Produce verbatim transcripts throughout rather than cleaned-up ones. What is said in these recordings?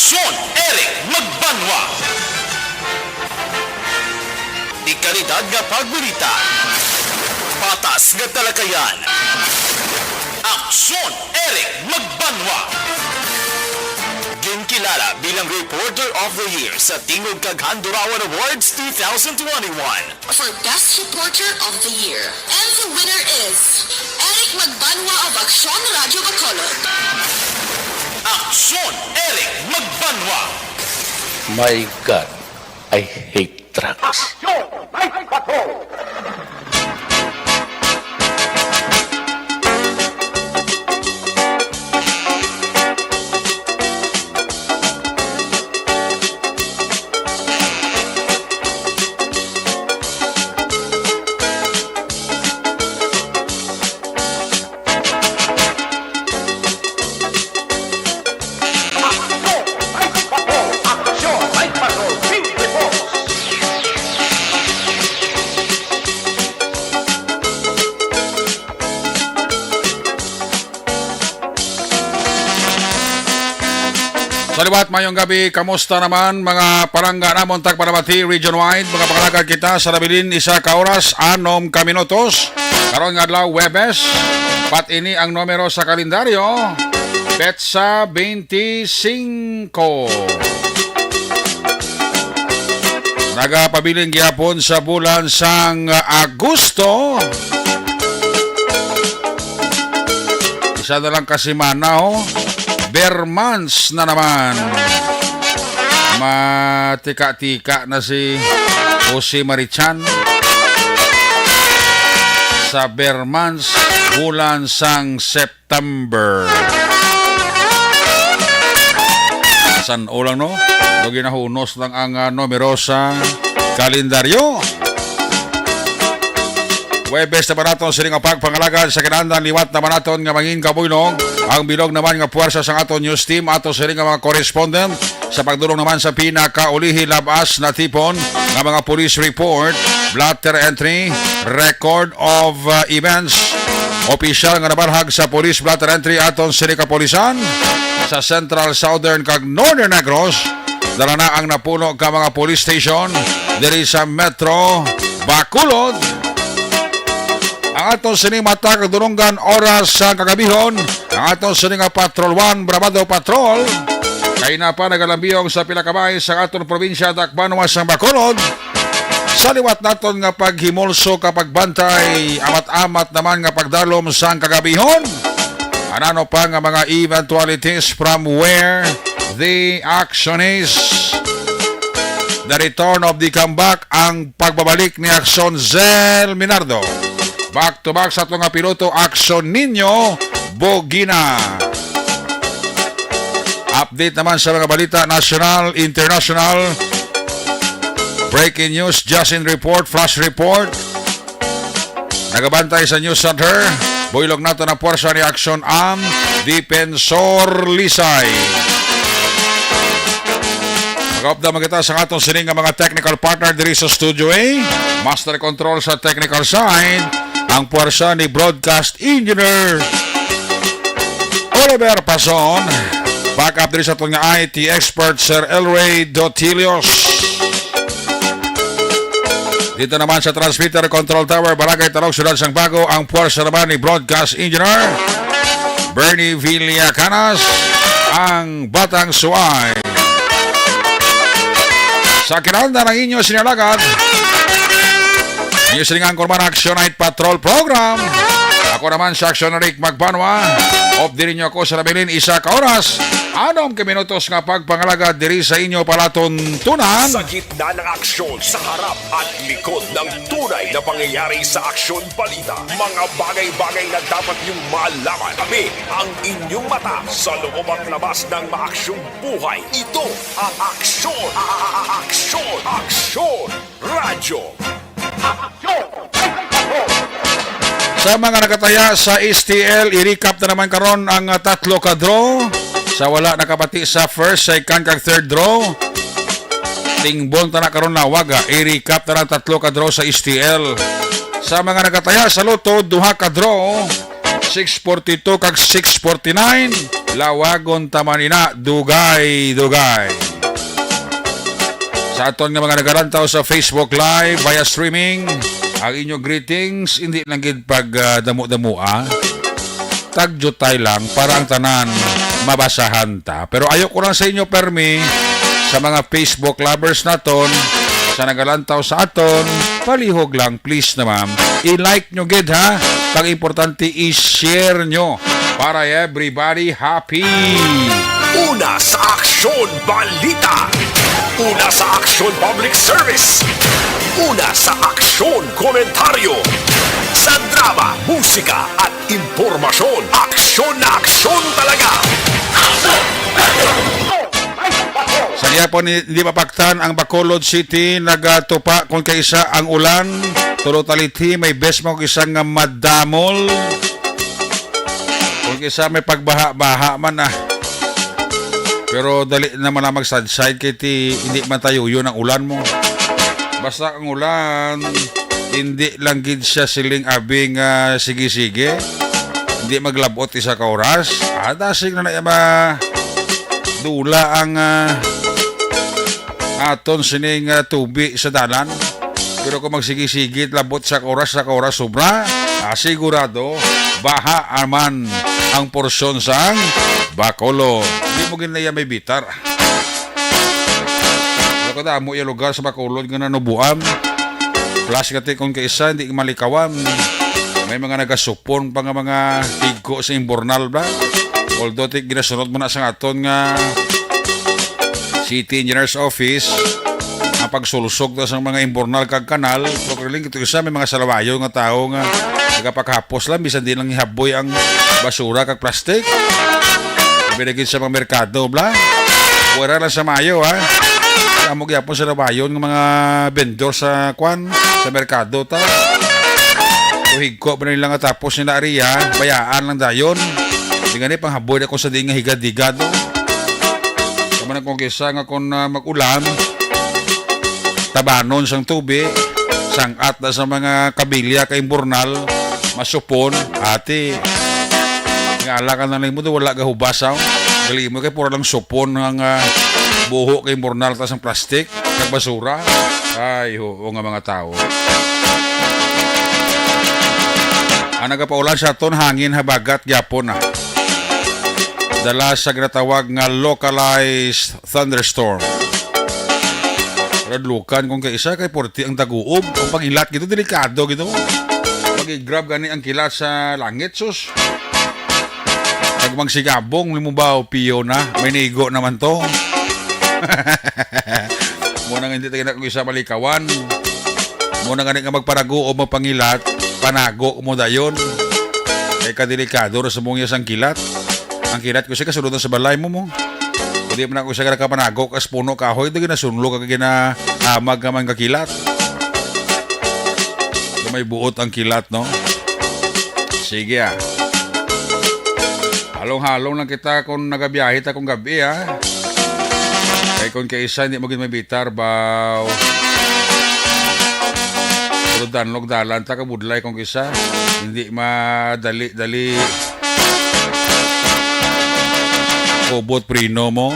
Aksyon, Eric Magbanwa. Di kalidad nga pagbalita. Patas nga talakayan. Aksyon, Eric Magbanwa. Ginkilala bilang Reporter of the Year sa Tingog kag Handurawan Awards two thousand twenty-one. For Best Reporter of the Year. And the winner is Eric Magbanwa of Aksyon Radyo Bacolod. Aksyon, Eric Magbanwa. My God, I hate drugs. Aksyon! Night Patrol! Sa liwat, mayong gabi. Kamusta naman, mga palangga namon tagpalamati region-wide? Mga pangalagad kita sa nabilin, isa ka oras, anom ka minutos. Karon nga adlaw, Huwebes, pat ini ang numero sa kalendaryo, petsa twenty-five. Nagapabilin gyapon sa bulan sang Agosto. Isa na lang ka semana, oh. Ber months na naman. Matika-tika na si Jose Marichan sa ber months, bulan sang September. San-o lang, no? Daw ginahunos lang ang, ah, numero sa kalendaryo. Huwebes naman naton sini nga pagpangalagad sa kinahanglan, liwat naman naton nga mangin kabuylog ang bilog naman nga puwersa sang aton news team, ato sini nga mga correspondent sa pagdulong naman sa pinakaulihi lab-as natipon nga mga police report, blotter entry, record of, uh, events, opisyal nga nabalhag sa police blotter entry aton sini kapulisan sa Central, Southern kag Northern Negros. Dala na ang napuno ka mga police station diri sa Metro Bacolod. Ang aton sini matag kag dununggan oras sa kagabihon, ang aton sini nga Patrol One, Bravado Patrol, kay na pa nagalambiyong sa pila ka bahin sa aton probinsya, dakbanuas sang Bacolod. Sa liwat naton nga paghimulso ka pagbantay, amat-amat naman nga pagdalom sang kagabihon. Anano pa nga mga eventualities from where the action is? The return of the comeback, ang pagbabalik ni Aksyon Zel Minardo. Back to back sa ato nga piloto, Aksyon Nino Bogina. Update naman sa mga balita nasyonal, international. Breaking news, just in report, flash report. Nagabantay sa News Center, buylog nato na puwersa ni Aksyon Am, Defensor Lisay. Mag-update man kita sa atong sining nga mga technical partner diri sa Studio A. Master Control sa technical side, ang puwersa ni Broadcast Engineer Oliver Pason. Back up diri sa aton nga I T expert, Sir Elway Dotilios. Dito naman sa Transmitter Control Tower, Barangay Talog, Siyudad sang Bago, ang puwersa naman ni Broadcast Engineer Bernie Villacanas, ang Batang Suway. Sa kinahanglan ang inyo sinalagad, inyo siningang kurman Action Night Patrol Program. Ako naman si Action Rick Magbanwa. Update ninyo ako sa nabilin, isa ka oras, anom ka minutos nga pagpangalagad diri sa inyo palatuntunan. Sa gitna ng aksyon, sa harap at likod ng tunay na pangyayari sa Aksyon Balita, mga bagay-bagay na dapat niyong malaman. Kami ang inyong mata sa loob at labas ng maaksyong buhay. Ito ang Aksyon, a-, a-, a-, Aksyon, Aksyon Radyo. Sa mga nagataya sa S T L, i-recap na naman karon ang, ah, tatlo ka draw. Sa wala nakabati sa first, second, kag third draw, tingbon ta na karon na waga. I-recap na lang tatlo ka draw sa S T L. Sa mga nagataya sa Lotto, duha ka draw, six forty-two kag six forty-nine. Lawagon ta man ina, dugay, dugay. Sa aton nga mga nagalantaw sa Facebook Live via streaming, ang inyong greetings, hindi lang gid pag, ah, damo-damoa. Tagyutay lang para ang tanan mabasahan ta. Pero ayok ko lang sa inyo, permi, sa mga Facebook lovers naton, sa nagalantaw sa aton, palihog lang, please naman. I-like nyo gid, ha? Pag importante, i-share nyo para everybody happy. Una sa Aksyon Balita. Una sa Aksyon Public Service. Una sa Aksyon Komentaryo. Sa drama, musika, at impormasyon. Aksyon na aksyon talaga. Sa gihapon ni, di mapaktan ang Bacolod City, nagatupa kon kaisa ang ulan. Tulo talithi, may bes mo kisa nga madamol. Kon kisa may pagbaha-baha man, ah. Pero dali naman na mag-subside kay ti, hindi man tayo yun ang ulan mo. Basta ang ulan, hindi lang gid siya siling abi nga sige-sige. Hindi maglabot isa ka oras. Ah, dasig na na ma-, dula ang, ah, aton sining, ah, tubi sa dalan. Pero kung magsigi-sige, labot sa oras, sa oras sobra, ah, sigurado, baha man ang porsyon sang Bacolod. Di mo ginaya may bitar. Wala ka damo yung lugar sa Bacolod nga nanubuan. Plus, kati kung kaisa, hindi malikawan. May mga nagasupon pa nga mga tigko sa Imbornal ba? Although, ti-, ginasunod mo na sa aton nga City Engineer's Office, ang pagsulsog ta sa mga Imbornal kag kanal, pero kagaling ito isa, may mga salawayo nga tao nga nagapakahapos lang, bisan di lang ihaboy ang basura kag plastic. Labi na gid sa mga merkado, bla. Wala lang sa mayo, ha? Amo gyapon sa labayon ng mga vendor sa kwan, sa merkado ta. Kung higko ba nila nga tapos nila ariya, bayaan lang dayon. Di gani panghaboy na kung sa di nga higad-higad, no? Tama na kung kisa nga kung, ah, mag-ulan, tabanon sang tubi, sang-at na sa mga kabilya kay Imbornal, masupon, ati. Nga ala ka na lang mo, wala gahubas, ah. Gali mo kay pura lang supon ang, ah, buho kay Imbornal ta sang plastic, kag basura. Ay, oo nga mga tao. Ang nagapaulan sa aton, hangin habagat gyapon na. Dala sa ginatawag nga localized thunderstorm. Radlukan kung kaisa kay porti ang daguob. Ang pangilat gito, delikado gito. Pag-grab gani ang kilat sa langit, sus. Pag magsigabong, limubaw, piyo na. May nigo naman to. Muna nga hindi tayo na kung isa malikawan. Muna nga nga magparago o magpangilat, panago mo dayon. Kay kadelikado ra sa mong iyas ang kilat. Ang kilat ko siya kasulod na sa balay mo mo. Hindi man ako siya nakapanago kas puno kahoy, ito ginasunlo kag ginaamag naman ka kilat. Ito may buot ang kilat, no? Sige, ah. Halong-halong lang kita kung nagabiyahe ta kung gabi, ah. Kay kung kaisa, hindi mo gid mabitar, baw. Pero danlog dalan ta kabudlay kung kisa. Hindi madali-dali. Kubot prino mo.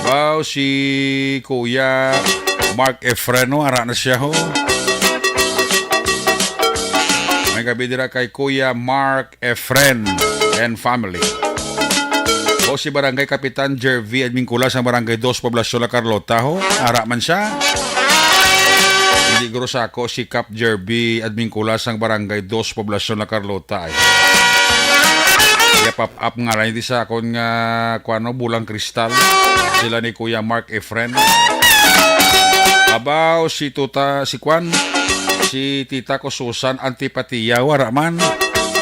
Baw, si Kuya Mark Efren, no? Ara na siya, ho. May gabi dira kay Kuya Mark Efren and family. O si Barangay Kapitan Jervy Admincula sang Barangay Dos, Poblacion La Carlota, ho. Ara man siya. Hindi guro sa ako si Kap Jervy Admincula sang Barangay Dos, Poblacion La Carlota, ay. Iya pop up nga lang, hindi sa akon nga, kuano, bulang kristal. Sila ni Kuya Mark Efren. Abaw, si Tuta, si Kwan, si Tita ko Susan Antipatia, wara man.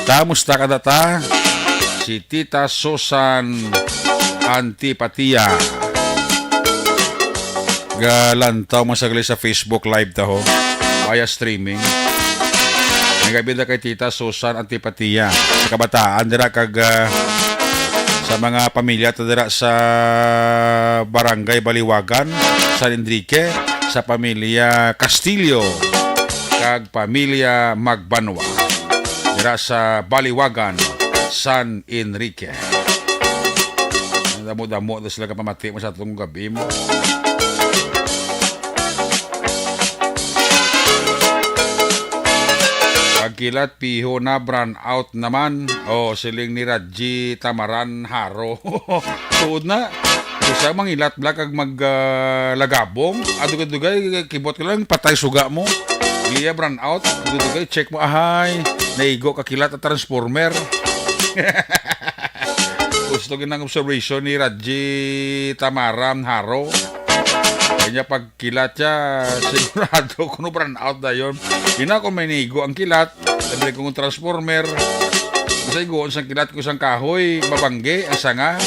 Ta, musta ka, Tata? Si Tita Susan Antipatia. Galantaw mo saglit sa Facebook Live ta, ho. Via streaming. May gabi na kay Tita Susan Antipatia. Sa kabataan dira kag, ah, sa mga pamilya ta dira sa Barangay Baliwagan, San Enrique, sa pamilya Castillo, kag pamilya Magbanwa. Dira sa Baliwagan, San Enrique. Damo-damo na sila kapamati mo sa atong gabi mo. Pagkilat, piho na, brownout naman. Oh, siling ni Raji Tamaran Haro. Tuod na. Isa mangilat bala kag mag, ah, lagabong. Ah, dugay-dugay, kibot ka lang, patay suga mo. Iya, brownout. Dugay-dugay, check mo, ahay. Naigo ka kilat at transformer. Gusto gyud ang observation ni Raji Tamaran Haro. Kanya pagkilat siya, sigurado kuno brownout dayon. Yun na, kung may nigo ang kilat, sabi ko, transformer. Sa iguon sang kilat ko sang kahoy, mabanggi ang sanga.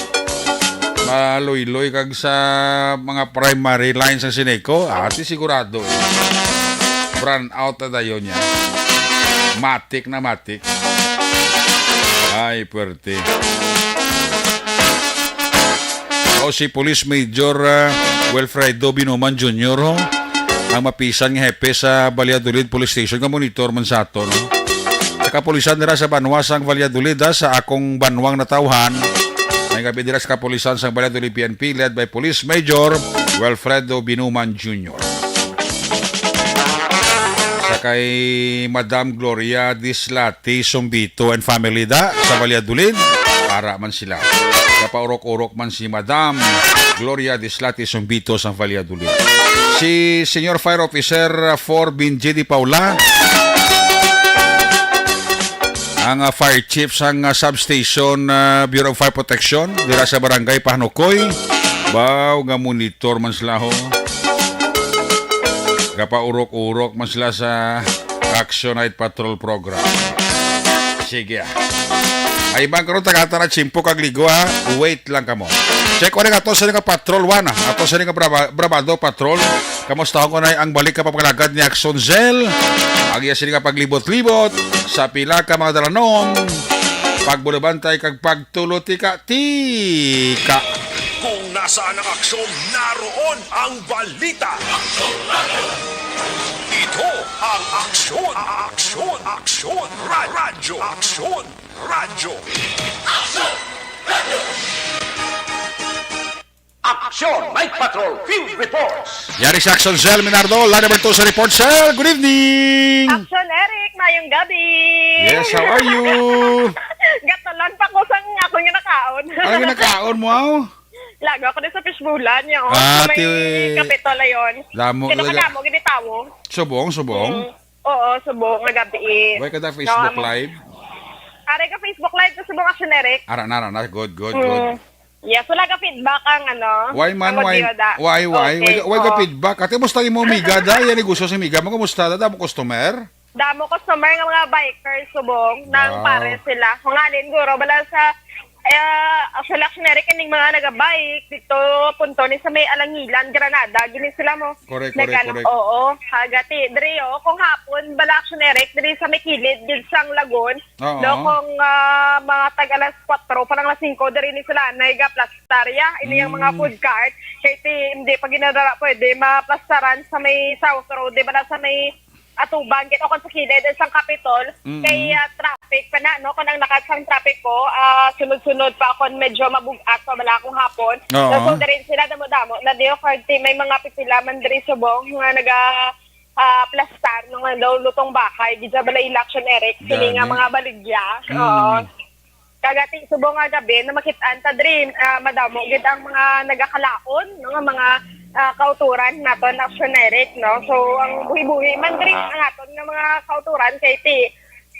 Maluyloy kag sa mga primary lines ang siniko, ati sigurado. Brownout na dayon niya. Matik na matik. Ay, puwerte. O, si Police Major, ah, Wilfredo Binuman Junior, ho, ang mapisan nga hepe sa Valladolid Police Station, nga monitor man sa ato, no? Sa kapulisan dira sa banwa sang Valladolid, ah, sa akong banwang natawhan, may gabi dira sa kapulisan sang Valladolid P N P, led by Police Major Wilfredo Binuman Junior. Sa kay Madam Gloria Dislati Sumbito and family da sa Valladolid, para man sila. Kapaurok-urok man si Madam Gloria Dislati Sumbito sa Valladolid. Si Senior Fire Officer four Benji Di Paula, ang, ah, fire chief sang, ah, substation, ah, Bureau of Fire Protection dira sa Barangay Pahanukoy. Baw nga monitor man sila, ho. Kapaurok-urok man sila sa Action Night Patrol Program. Sige, ah. Ay, ibang karon, tagata na tsimpo kag ligo, ha. Wait lang kamo. Check ko rin ato sa nga Patrol one, ah. Ato sa nga Brava-, Bravado Patrol. Kamusta ko na ang balik ka papagalagad ni Action Zell? Ang iya sila nga paglibot-libot sa pila ka mga dalanom, pagbulabantay kag pagtulo tika-tika. Kung nasaan ang aksyon, naroon ang balita. Ito ang Aksyon, Aksyon, Aksyon, Ra-, Radyo, Aksyon, Radyo. Aksyon Night Patrol Field Reports. Yari si Action Zell Minardo, line number two sa report, Zell. Good evening. Action Eric, mayong gabi. Yes, how are you? Gatalan pa ko sang akong ginakaon. Ano ginakaon mo, aw? Lago ako din sa fishbowlan, yun. Ah, may ti- Kapitol, ayun. Damo Kaya talaga. Kadamo, gini tawo. Subong, subong? Mm. Oo, subong, nga gabi. Why ka da Facebook No, amo. Live? Aray ka Facebook Live ko, subong Action Eric. Ara na, ara na. Good, good, Mm. good. Yes, wala ka feedback ang ano, Why man, ang why, magyoda. Why, why? Okay, Why, why ka oo. Feedback? Ate, musta yung mga miga da? Yan yung gusto sa miga. Mga musta da? Damo customer? Damo customer nga mga bikers, subong, nang Wow. Pare sila. Kung alin, guro, bala sa, eh, actually, actually, kining mga nagabike dito, punto ni sa may Alangilan, Granada, gini sila mo. Correct, correct, Nagano, correct. Oo, hagati, diri, oh, kung hapon, bala, actually, diri sa may kilid, gid sang Lagon, Oo. No, kung, ah, mga tag alas kwatro pa lang, alas singko, diri ni sila, nagaplastar ya, ini ang mga Mm. food cart. Kay ti, hindi pa ginadala pwede maplastaran sa may South Road, di ba, na sa may atubang, gid, o kung sa kilid, sa Capitol, Mm. kay, ah, traffic pa na, no? Kung ang lakat sang traffic ko, ah, sunod-sunod pa, kung medyo mabug-at pa bala akong hapon. Oo. So, so, diri sila, damo-damo, na di, o kung ti, may mga pipila man diri subong, nga naga, ah, plastar, no, nga daw lutong bahay, gid sa balay election, Eric, sini nga Gani. Mga baligya. Mm. Oo. Kagati, subong nga gabi, na makit-an ta diri, ah, madamo gid ang mga nagakalaon, no, nga mga, ah, kauturan naton, Action Eric, no? So, ang buhi-buhi man diri ang aton nga mga kauturan kay ti,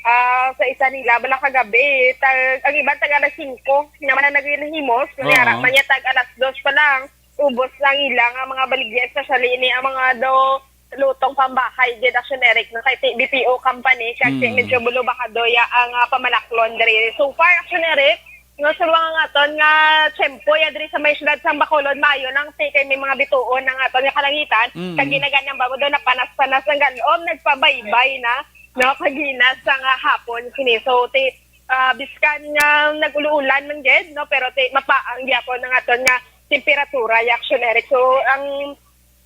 ah, sa isa nila, bala kagabi, tag, ang iban tag alas singko, naman ang naginahimos, Oo. Kunyara, man niya tag alas dos pa lang, ubos lang ila nga mga baligya, especially ini ang mga daw lutong pambahay, gid, Action Eric, no? Kay ti-, B P O company, kasi Mm. medyo bulubakado ya ang, ah, pamalaklon diri. So far, Action Eric, nga sulwang ang aton nga tiyempo ya diri sa may siyudad sang Bacolod, maayo lang ti kay may mga bituon ang aton nga kalangitan, Mm. kag ginaganyan ba mo daw napanas-panas ang galom, nagpabaybay na, no, kagina sa nga hapon sini. So, ti, ah, biskan nga nag-uluulan man gid, no, pero ti, mapaang gyapon ang aton nga temperatura, ya, Action Eric. So, ang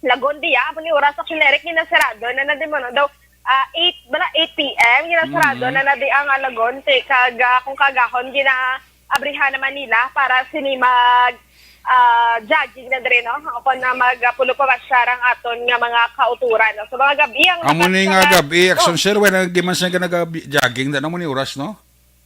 Lagon diya, amo ni oras, Action Eric, ginasarado na na di mo, no? Daw, ah, eight, bala, eight P M, ginasarado Mm. na na di ang Lagon, ti, kag, ah, kung kagahon, gina-abrihan naman nila para sini mag, ah, jogging na diri, no? Ako na magpulo pa ba siya ang aton nga mga kauturan, no? So, mga gabi ang Amo lakas ni na nga nga gabi, Action Sir, wala na giman siya nag-jogging, na mo ni oras, no?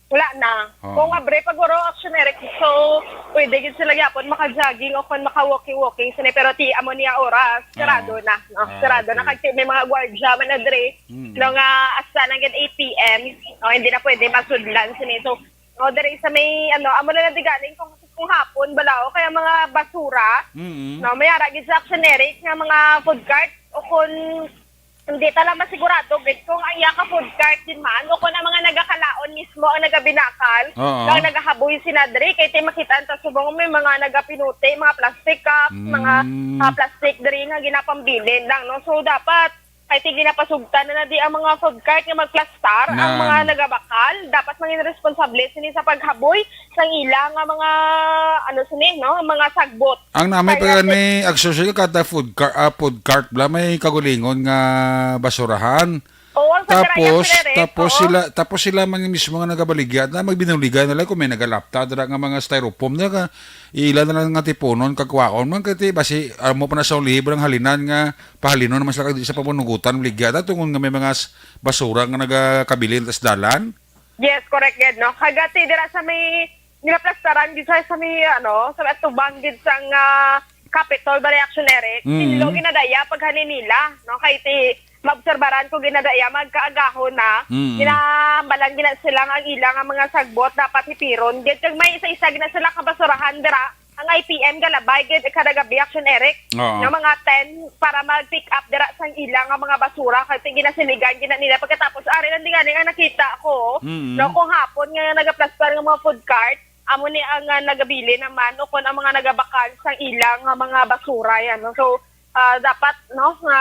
Wala na. Oo. Kung abre pa guro, Action Eric, so pwede gid sila gyapon maka-jogging o kung maka-walking-walking sini, pero ti amo niya oras, sarado Oo. na, no? Ah, Sarado na okay. Kag may mga gwardiya man na diri, Mm. no, nga hasta na gid eight p m, no, hindi na pwede masudlan sini. So, no, diri sa may, ano, amo na lang di galing kung, kung hapon, bala, o kaya mga basura, Mm. no, may ara gid sa Action Eric nga mga food cart o kung hindi ta lang masigurado gid kung ang iya ka food cart din man o kung ang mga nagakalaon mismo ang nagabinakal, Oo. ang nagahaboy sina diri, kay ti makita ta subong may mga nagapinuti, mga plastic cups, mga, Mm. ah, plastic diri nga ginapambilin lang, no? So, dapat, kay ti ginapasugtan na na di ang mga food cart nga magplastar, ang Na. mga nagabakal, dapat mangin responsable sini sa paghaboy sang ila nga mga, ano sini, no? Mga sagbot. Ang namay Kaya pa gani, si Action Sir, kada food car, ah, food cart bala, may kagulingon nga basurahan. Oo, ang sa Tapos, Cagayan, Sir Eric, tapos oo. sila, tapos sila man mismo nga nagabaligya na magbinuligan na lang kung may nagalapta dira nga mga styrofoam na ka, ila na lang nga tipunon, kagwaon man kay ti basi amo pa na sa libre ang halinan nga pahalinon naman sila kag di sa pamunugutan baligya na tungod nga may mga s-, basura nga nagakabilin tas dalan. Yes, correct gid, no? Kagati dira sa may ginaplastaran gid sa, sa may, ano, sa may atubang gid sang, ah, Capitol, Bali Action Eric. Mm. Tinlo ginadaya paghalin nila, no? Kay ti maobserbaran ko ginadaya magkaagahon na. Mm. Ginahambalan gina sila nga ang ila nga mga sagbot dapat hipiron. Gid kag may isa-isa gina sila kabasurahan dira. Ang I P M galabay gid kada gabi, Action Eric. Oo. Nga mga ten para mag-pick up dira sang ila nga mga basura kay ti ginasiligan gina nila. Pagkatapos ari lang di gani ang nakita ko. Mm. No, kung hapon nga nagaplastar nga mga food cart, amo ni ang, ah, nagabili naman o kon ang mga nagabakal sang ila nga mga basura yan, no? So, ah, dapat, no, nga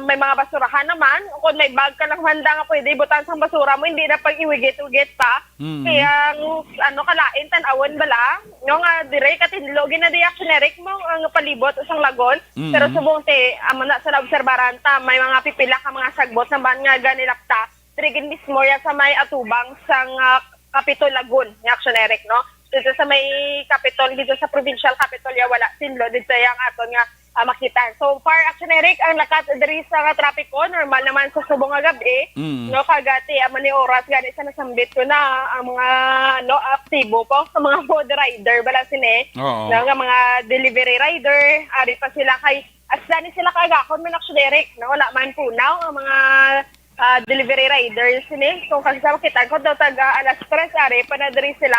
may mga basurahan naman o kon may bag ka lang handa nga pwede ibutang sang basura mo, hindi na pag-iwigit-wigit pa. Mm. Kaya ang, ano, kalain tan-awon bala, no, nga dire katinlo gina di Action Eric mo ang palibot sang lagon. Mm. Pero subong ti amo na sa naobserbaran ta, may mga pipila ka mga sagbot naman nga ganilapta. Diri gid mismo ya sa may atubang sang, ah, Capitol Lagun, ni Action Eric, no? Dito sa may Capitol, dito sa provincial Capitol, ya wala tinlo dito yang aton nga, ah, makita. So far, Action Eric, ang lakat diri sa nga trapiko, normal naman sa subong nga gabi, Mm. no? Kagati, amo ni oras gani sa nasambit ko na ang mga, no, aktibo po sa mga food rider, bala sini, Oo. no, nga mga delivery rider, ari pa sila kay, as ni sila kaagahon man, Action Eric, no? Wala man punaw ang mga ah, delivery riders sini. So, kasi sa makita ko daw taga alas tres, ari pa na diri sila.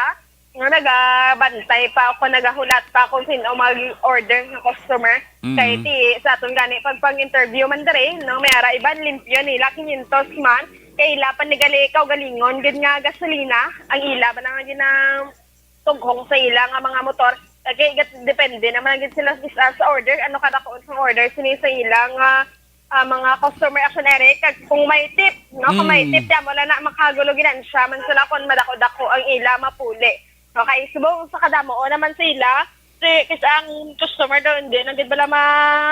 Nga nagabantay pa ako, nagahulat pa kung sino mag-order nga customer. Mm. Kay ti, sa aton gani, pag pang-interview man diri, no, may ara iban, limpyo nila, quinientos man. Kay ila pa ni gali kaugalingon gid nga gasolina, ang ila ba na nga ginatughong sa ila nga mga motor. Kay gat-, depende naman gid sila sa, sa order, ano kadako ang order sini sa ila nga ah, mga customer, Action Eric, kag kung may tip, no? Kung may Mm. tip, di mo lang na makagulo ginansya man sila kung madako-dako ang ila mapuli. Okay, subong sa kadamo naman sila, si, kasi ang customer daw, hindi na gid bala ma,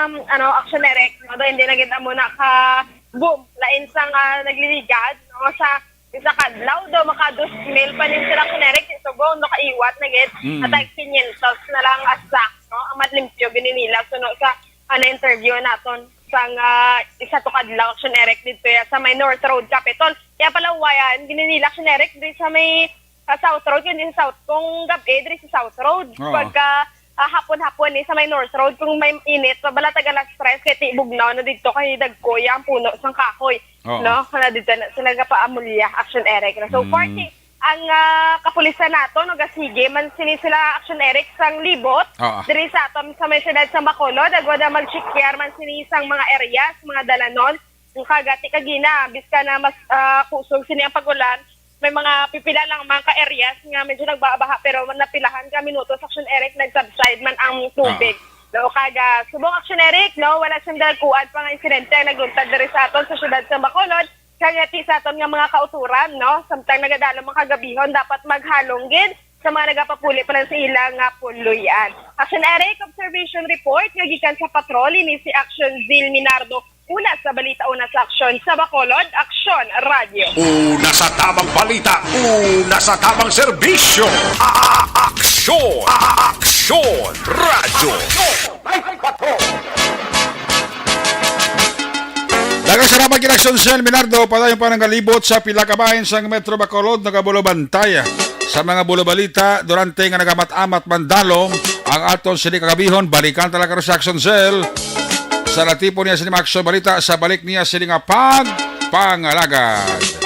ano, Action Eric, no? Daw, hindi na gid amo na ka boom, lain sa nga nagliligad, no? Sa isa ka adlaw daw, maka dos mil pa rin sila, Action Eric, subong, no? Kaiwat na gid, Mm. at tag quinientos na lang asa, no? Ang madlimpyo gini nila, so, no, sa, ano, interview naton. Sang, ah, isa to ka adlaw, Action Eric, dito ya sa may North Road, Capitol. Kaya pala, wayan, gini nila, Action Eric, diri sa may, sa South Road, kundi sa South, kung gabi, diri sa South Road. Oo. Pagka, ah, hapon-hapon, eh, sa may North Road, kung may init, pabala taga alas tres, kay ti bugnaw na dito, kay dagko ya ang puno sang kahoy. Oo. No? Kana dito na, sila gapaamulya, Action Eric. So, Mm. party, ang, ah, kapulisan nato, no, gasige man sini sila, Action Eric, sang libot, Oo. diri sa aton sa may siyudad sa Bacolod, agwad na mag-check man sini sang mga areas, mga dalanon, ang kagati kagina, biska na mas, ah, kusog sini ang pag-ulan, may mga pipila lang mga ka-areas nga medyo nagbabaha, pero napilahan ka minutos, Action Eric, nag-subside man ang tubig. Oo. No, kaga, subong, Action Eric, no, wala siyang dagkuan pa nga insidente ang nagluntad diri sa aton sa siyudad sa Bacolod, kagati sa aton nga mga kauturan, no? Samtang nagadalo mga kagabihon, dapat maghalong gid sa mga nagapapuli pa lang sa ila nga puloy-an. Action Eric, observation report nga gikan sa patrol, ini si Action Zil Minardo, una sa balita, una sa aksyon sa Bacolod, Aksyon Radio. Una sa tamang balita, una sa tamang serbisyo. A-, a-, Aksyon! Aksyon! Aksyon! Radyo! Daghang salamat kay Aksyon Cell Minardo, padayon pa nangalibot sa pila ka bahin sang Metro Bacolod, nagabulobantay sa mga bulobalita durante nga nagamat-amat mandalo ang aton sini kagabihon. Balikan talaga sa Aksyon Cell. Sa natipon niya sini mga aksyon balita, sa balik niya sini nga pagpangalagad.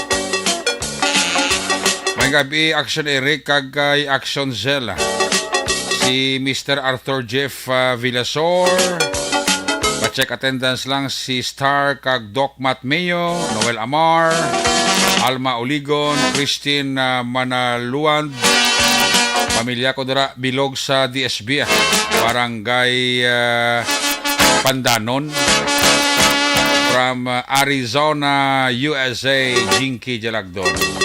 May gabi, Aksyon Eric, kag kay Aksyon Cell. Si Mister Arthur Jeff, ah, Villasor. Pa-check attendance lang si Star kag Doc Matt Mayo, Noel Amar, Alma Oligon, Christine, ah, Manaluan. Pamilya ko dira, bilog sa D S B, ah. Barangay, ah, Pandanon. From, ah, Arizona, U S A, Jinky Jalagdon.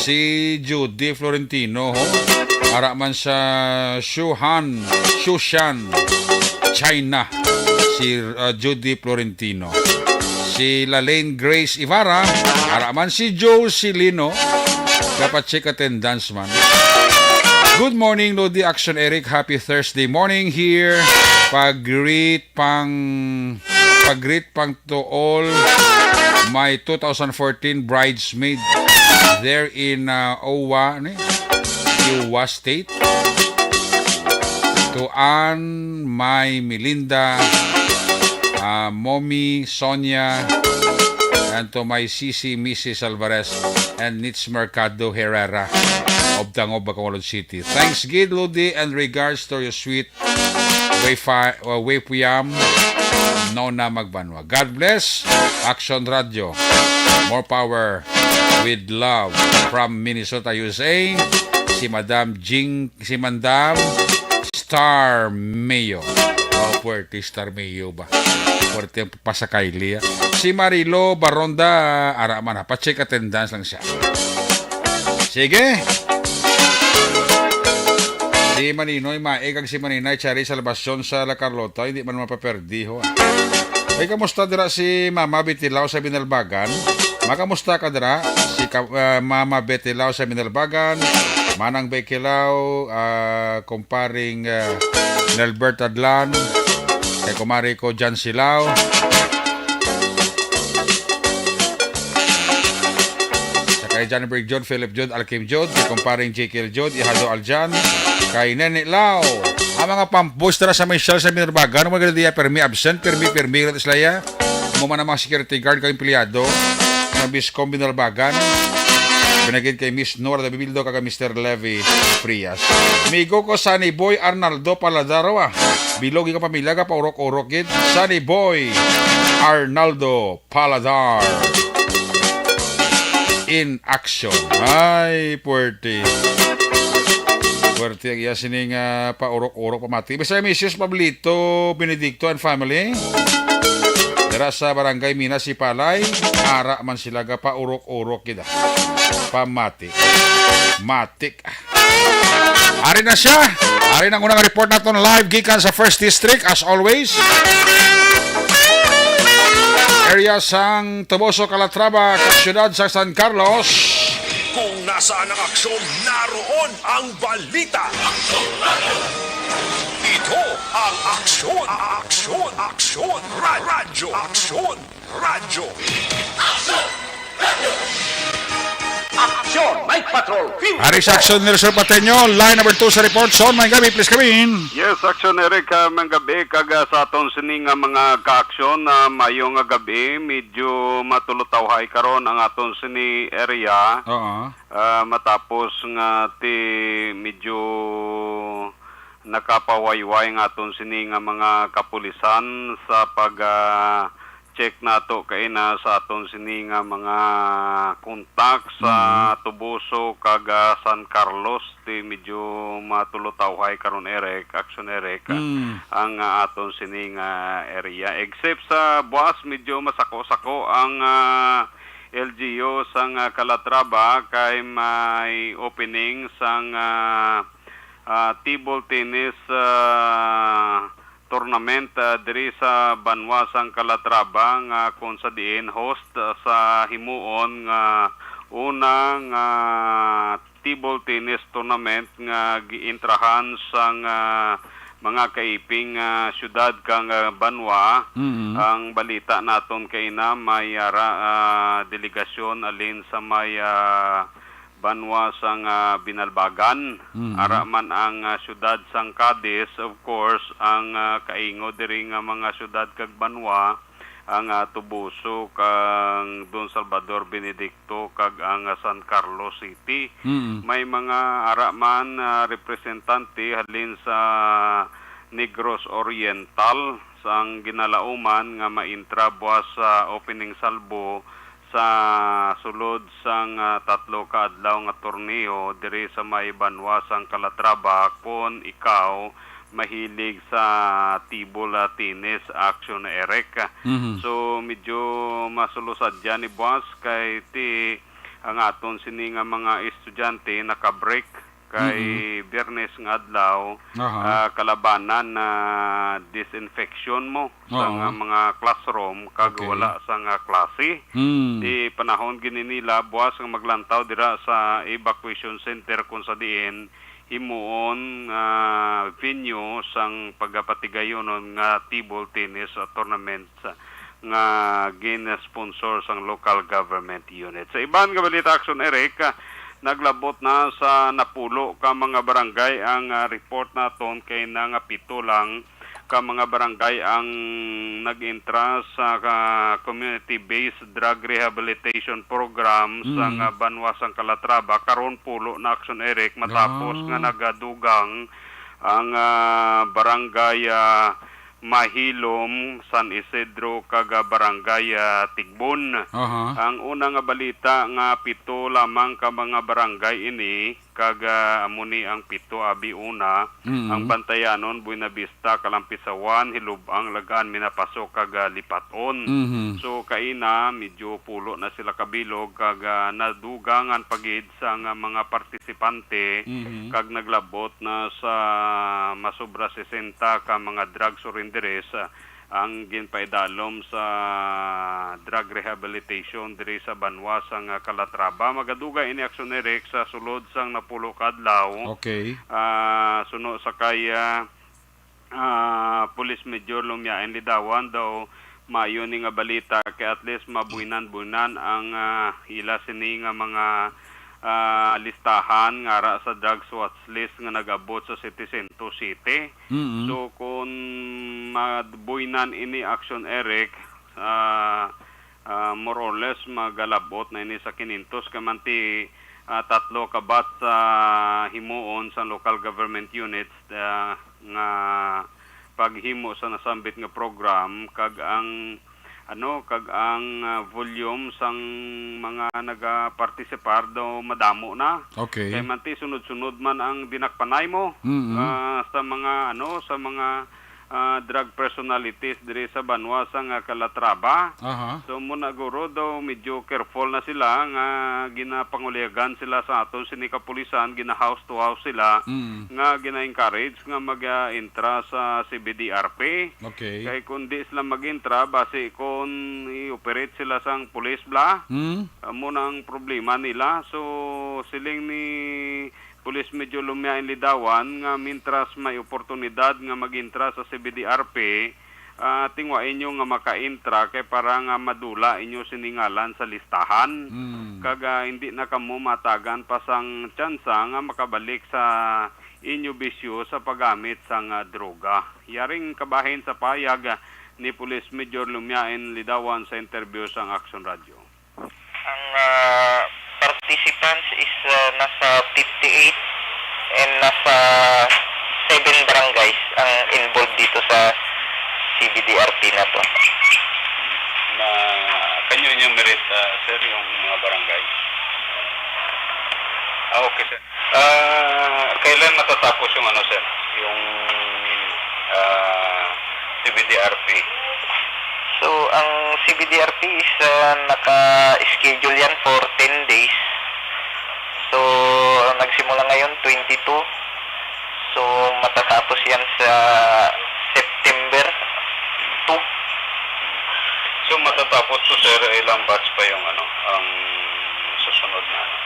Si Judy Florentino, ho. Ara man sa Shuhan, Shushan, China. Si, uh, Judy Florentino. Si Lalaine Grace Ibarra, ara man si Joe Silino. Dapat check attendance man. Good morning, Lodi Action Eric. Happy Thursday morning here. Pag-greet pang pag-greet pang to all my two thousand fourteen bridesmaid there in, uh, Owa, ni? Owa State. To Ann, my Melinda, uh, Mommy, Sonia, and to my C C, Missus Alvarez, and Nits Mercado Herrera of Dangob, Bacolod City. Thanks, Gid Lodi, and regards to your sweet Wayfi-, uh, Waypuyam, Nona Magbanwa. God bless, Action Radio. More power with love from Minnesota, U S A. Si Madam Jing, si Madam Star Mayo. Oh, puwerte Star Mayo ba? Puwerte ang pasakay liya. Si Marilo Baronda, ara man ha. Pa-check attendance lang siya. Sige. Si Maninoy Mae kag si Maninay Cherry Salvacion sa La Carlota, hindi man mapaperdi, ho, ah. Ay, kamusta dira si Mama Betilao sa Binalbagan? Makamusta ka dira? Si ka-, ah, Mama Betilao sa Binalbagan, Manang Betilao, ah, kumparing, ah, Nelbert Adlan, kay kumari ko Jan Silao. Sa kay John Berg Jud, Philip Jud, Alkim Jud, kay kumparing Jekyll Jud, Ihado Aljan, kay Nene Lao. Ang mga pampos dira sa may Shell sa Binalbagan, mga diya, permi absent, permi, permi, rat islaya. Mo man ang mga security guard kag empleyado ng Biscom Binalbagan. Binagid kay Miss Nora Dabibildo kag Mister Levi Frias. Migo ko, Sunny Boy Arnaldo Paladaro, ah. Bilog yung pamilya ka, paurok-urok gid. Sunny Boy Arnaldo Paladar in action. Ay, puwerte. Puwerte ang iya sining, ah, paurok-urok pamati. Basta, Missus Pablito Benedicto and family. Dira sa Barangay Mina, Sipalay. Ara man sila ga paurok-urok gid, ah. Pamati. Matik. Ari na siya. Ari na ang unang report naton live gikan sa First District, as always. Area sang Toboso, Calatrava, kag siyudad sa San Carlos. Kung nasaan ang aksyon, naroon ang balita. Ito ang Aksyon, Aksyon, Aksyon, Ra-, Radyo, Aksyon, Radyo. Aksyon, Night Patrol, Fuel. Ari sa Aksyon, Nelson Pateño, line number two sa report. Son, may gabi, please come in. Yes, Aksyon Eric, ah, may gabi, kag, ah, sa aton sini nga mga kaaksyon, ah, mayo nga gabi, medyo matulutawhay karon ang aton sini area. Oo. Ah, matapos nga ti medyo nakapawayway nga aton sini nga mga kapulisan sa pag, ah, check nato kaina sa aton sini nga mga kontak sa Mm. Toboso kag, ah, San Carlos, ti medyo matulutawhay karon, Eric, Action Eric, ah, Mm. ang, ah, aton sini nga area. Except sa buwas, medyo masako-sako ang, ah, L G U sang, ah, Calatrava kay may opening sang, ah, ah, table tennis, ah, tournament, ah, diri sa banwa sang Calatrava nga kung sa diin host, ah, sa himuon nga una nga table tennis tournament nga giintrahan sang, ah, mga kaiping, ah, siyudad kang, ah, banwa. Mm. Ang balita naton kay na may ara, ah, delegasyon alin sa may, ah, banwa sang, ah, Binalbagan. Mhm. Ara man ang, ah, siyudad sang Cadiz, of course, ang, ah, kaingo diri nga mga siyudad kag banwa, ang, ah, Toboso, kang Don Salvador Benedicto, kag ang, ah, San Carlos City. Mm. May mga ara man, ah, representante halin sa Negros Oriental sang ginalauman nga maintra buwas sa opening salvo sa sulod sang, ah, tatlo ka adlaw nga torneo diri sa may banwa sang Calatrava, kon ikaw mahilig sa table, ah, tennis, Action Eric. Mhm. So, medyo masulusad yan ni buwas kay ti ang aton sini nga mga estudyante naka-break kay Mm-mm. Biyernes nga adlaw, Aha. ah, kalabanan na disinfection mo sa Oo. nga mga classroom kag Okay. wala sa nga klase. Mm. Di panahon gini nila buwas nga maglantaw dira sa evacuation center kung sa diin himuon, ah, venue sang pagapatigayonon nga table tennis, ah, tournament nga gin-sponsor sang local government unit. Sa iban nga balita, Action Eric, ah, naglabot na sa napulo ka mga barangay ang, ah, report naton kay na nga pito lang ka mga barangay ang nag-entra sa, ah, community-based drug rehabilitation program sa, Mm. nga banwa sang Calatrava. Karon pulo na, Action Eric, matapos Ah. nga nagadugang ang, ah, barangay, ah, Mahilom, San Isidro, kag, ah, Barangay, ah, Tigbon. Aha. Ang una nga balita nga pito lamang ka mga barangay ini kag, ah, amo ni ang pito abi una, Mm. ang Bantayanon, Buenavista, Kalampisawan, Hilubang, Lagaan, Minapaso, kag, ah, Lipaton. Mhm. So, kaina, medyo pulo na sila kabilog kag, ah, nadugangan pa gid sa nga mga partisipante Mhm. kag naglabot na sa masobra sesenta ka mga drug surrenderies, ah, ang ginpaidalom sa drug rehabilitation diri sa banwa sang Calatrava. Magadugay ini, Action Eric, sa sulod sang napulo ka adlaw. Okay. Ah, suno sa kay, ah, ah, Police Major Lumiain Lidawan daw, maayo ni nga balita kay at least mabuhinan-buhinan ang, ah, ila sini nga mga, ah, listahan nga ara sa drugs watch list nga nag-abot sa setecientos sete. Mm-mm. So, kung mabuhinan ini, Action Eric, ah, ah, more or less magalabot na ini sa kinentos kay man ti, ah, tatlo ka batch sa himuon sa local government units, ah, nga paghimo sa nasambit nga program kag ang, ano, kag ang, ah, volume sang mga nagapartisipar daw madamo na. Okay. Kay man ti sunod-sunod man ang dinakpanay mo, Mm-mm. ah, sa mga, ano, sa mga, ah, drug personalities diri sa banwa sang Calatrava. Aha. So, mo na guro daw medyo careful na sila nga ginapanguliagan sila sa aton sini kapulisan, gina-house to house sila, Mm. nga gina-encourage nga mag-intra sa C B D R P. Okay. Kay kung di sila mag-intra, basi kung i-operate sila sang pulis bla, Mm. amo na ang problema nila. So, siling ni Police Major Lumiain Lidawan nga mintras may oportunidad nga mag-intra sa C B D R P, ah, tingwa inyo nga maka-intra kay para nga madula inyo sini ngalan sa listahan. Mm. Kag, ah, hindi na kamo matagan pa sang tsansa nga makabalik sa inyo bisyo sa paggamit sang, ah, droga. Yaring kabahin sa payag, ah, ni Police Major Lumiain Lidawan sa interview sang Action Radio. Ang, ah, participants is, ah, nasa fifty-eight and nasa seven barangays ang involved dito sa C B D R P na to. Na, can you enumerate, ah, sir, yung mga barangay? Ah, okay, sir. Ah, kailan matatapos yung ano, sir? Yung, ah, C B D R P? So, ang C B D R P is, ah, naka-schedule yan for ten days. So, nagsimula ngayon, twenty-two. So, matatapos yan sa September two. So, matatapos to, sir, ilang batch pa yung, ano, ang susunod na, ano?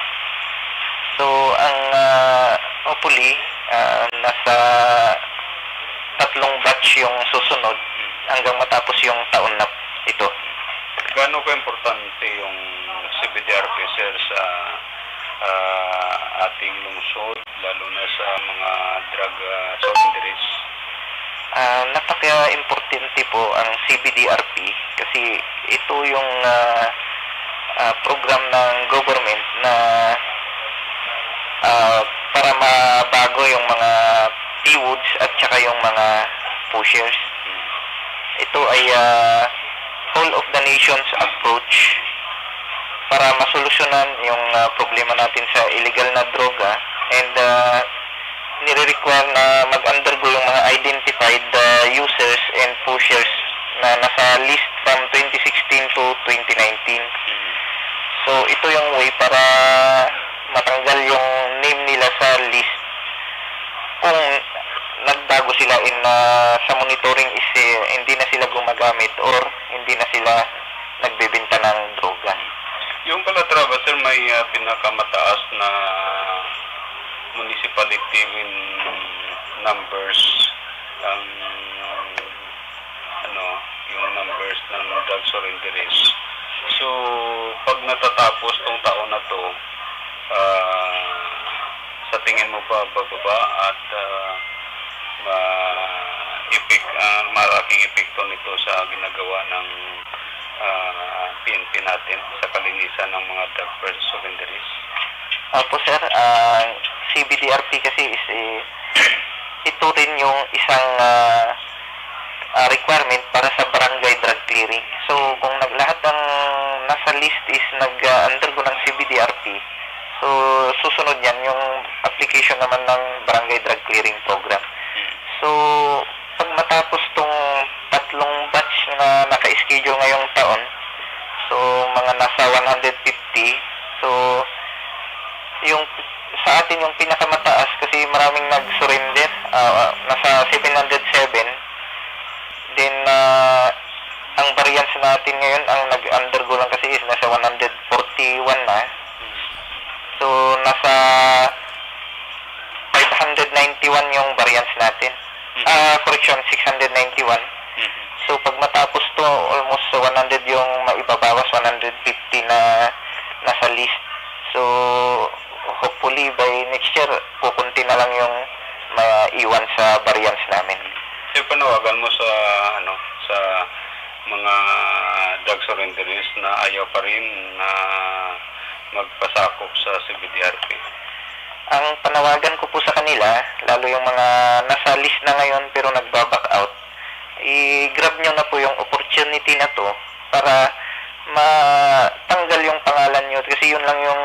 So, ang, ah, Hopefully, ah, nasa tatlong batch yung susunod hanggang matapos yung taon na ito. Gaano ka-importante yung C B D R P, sir, sa, ah, ating lungsod, lalo na sa mga drug, ah, surrenderies? Ah, napaka-importante po ang C B D R P kasi ito yung, ah, ah, program ng government na, ah, para mabago yung mga P W O Ds at saka yung mga pushers. Ito ay, ah, whole of the nation's approach para masolusyonan yung, ah, problema natin sa illegal na droga and, ah, nire-require na mag-undergo yung mga identified, ah, users and pushers na nasa list from twenty sixteen to twenty nineteen. So, ito yung way para matanggal yung name nila sa list kung nagbago sila in, ah, sa monitoring is, eh, hindi na sila gumagamit or hindi na sila nagbebenta ng droga. Yung Calatrava, sir, may, ah, pinakamataas na municipality in numbers ang, ano, yung numbers ng drug surrenderies. So, pag natatapos tong taon na to, ah, sa tingin mo ba bababa at, ah, ma-, epek-, ah, malaking epekto nito sa ginagawa ng, ah, P N P natin sa kalinisan ng mga drug surrenderies? Opo, sir. Ang C B D R P kasi is, eh, ito rin yung isang, ah, ah, requirement para sa barangay drug clearing. So, kung nag-, lahat ng nasa list is nag, ah, undergo ng C B D R P, so, susunod yan yung application naman ng barangay drug clearing program. So, pag matapos tong tatlong batch na naka-schedule ngayong taon, so, mga nasa one hundred fifty. So, yung sa atin yung pinakamataas kasi maraming nag-surrender, ah, nasa seven hundred seven. Then, ah, ang variance natin ngayon, ang nag-undergo lang kasi is nasa one hundred forty-one na. So, nasa five hundred ninety-one yung variance natin. Mhm. Ah, correction, six hundred ninety-one. Mhm. So, pag matapos to, almost sa one hundred yung maibabawas, one hundred fifty na nasa list. So, hopefully by next year, kukunti na lang yung maiwan sa variance namin. Sir, panawagan mo sa, ano, sa mga drug surrenderies na ayaw pa rin na magpasakop sa C B D R P? Ang panawagan ko po sa kanila, lalo yung mga nasa list na ngayon pero nagba-back out, i-grab nyo na po yung opportunity na to para matanggal yung pangalan nyo. Kasi yun lang yung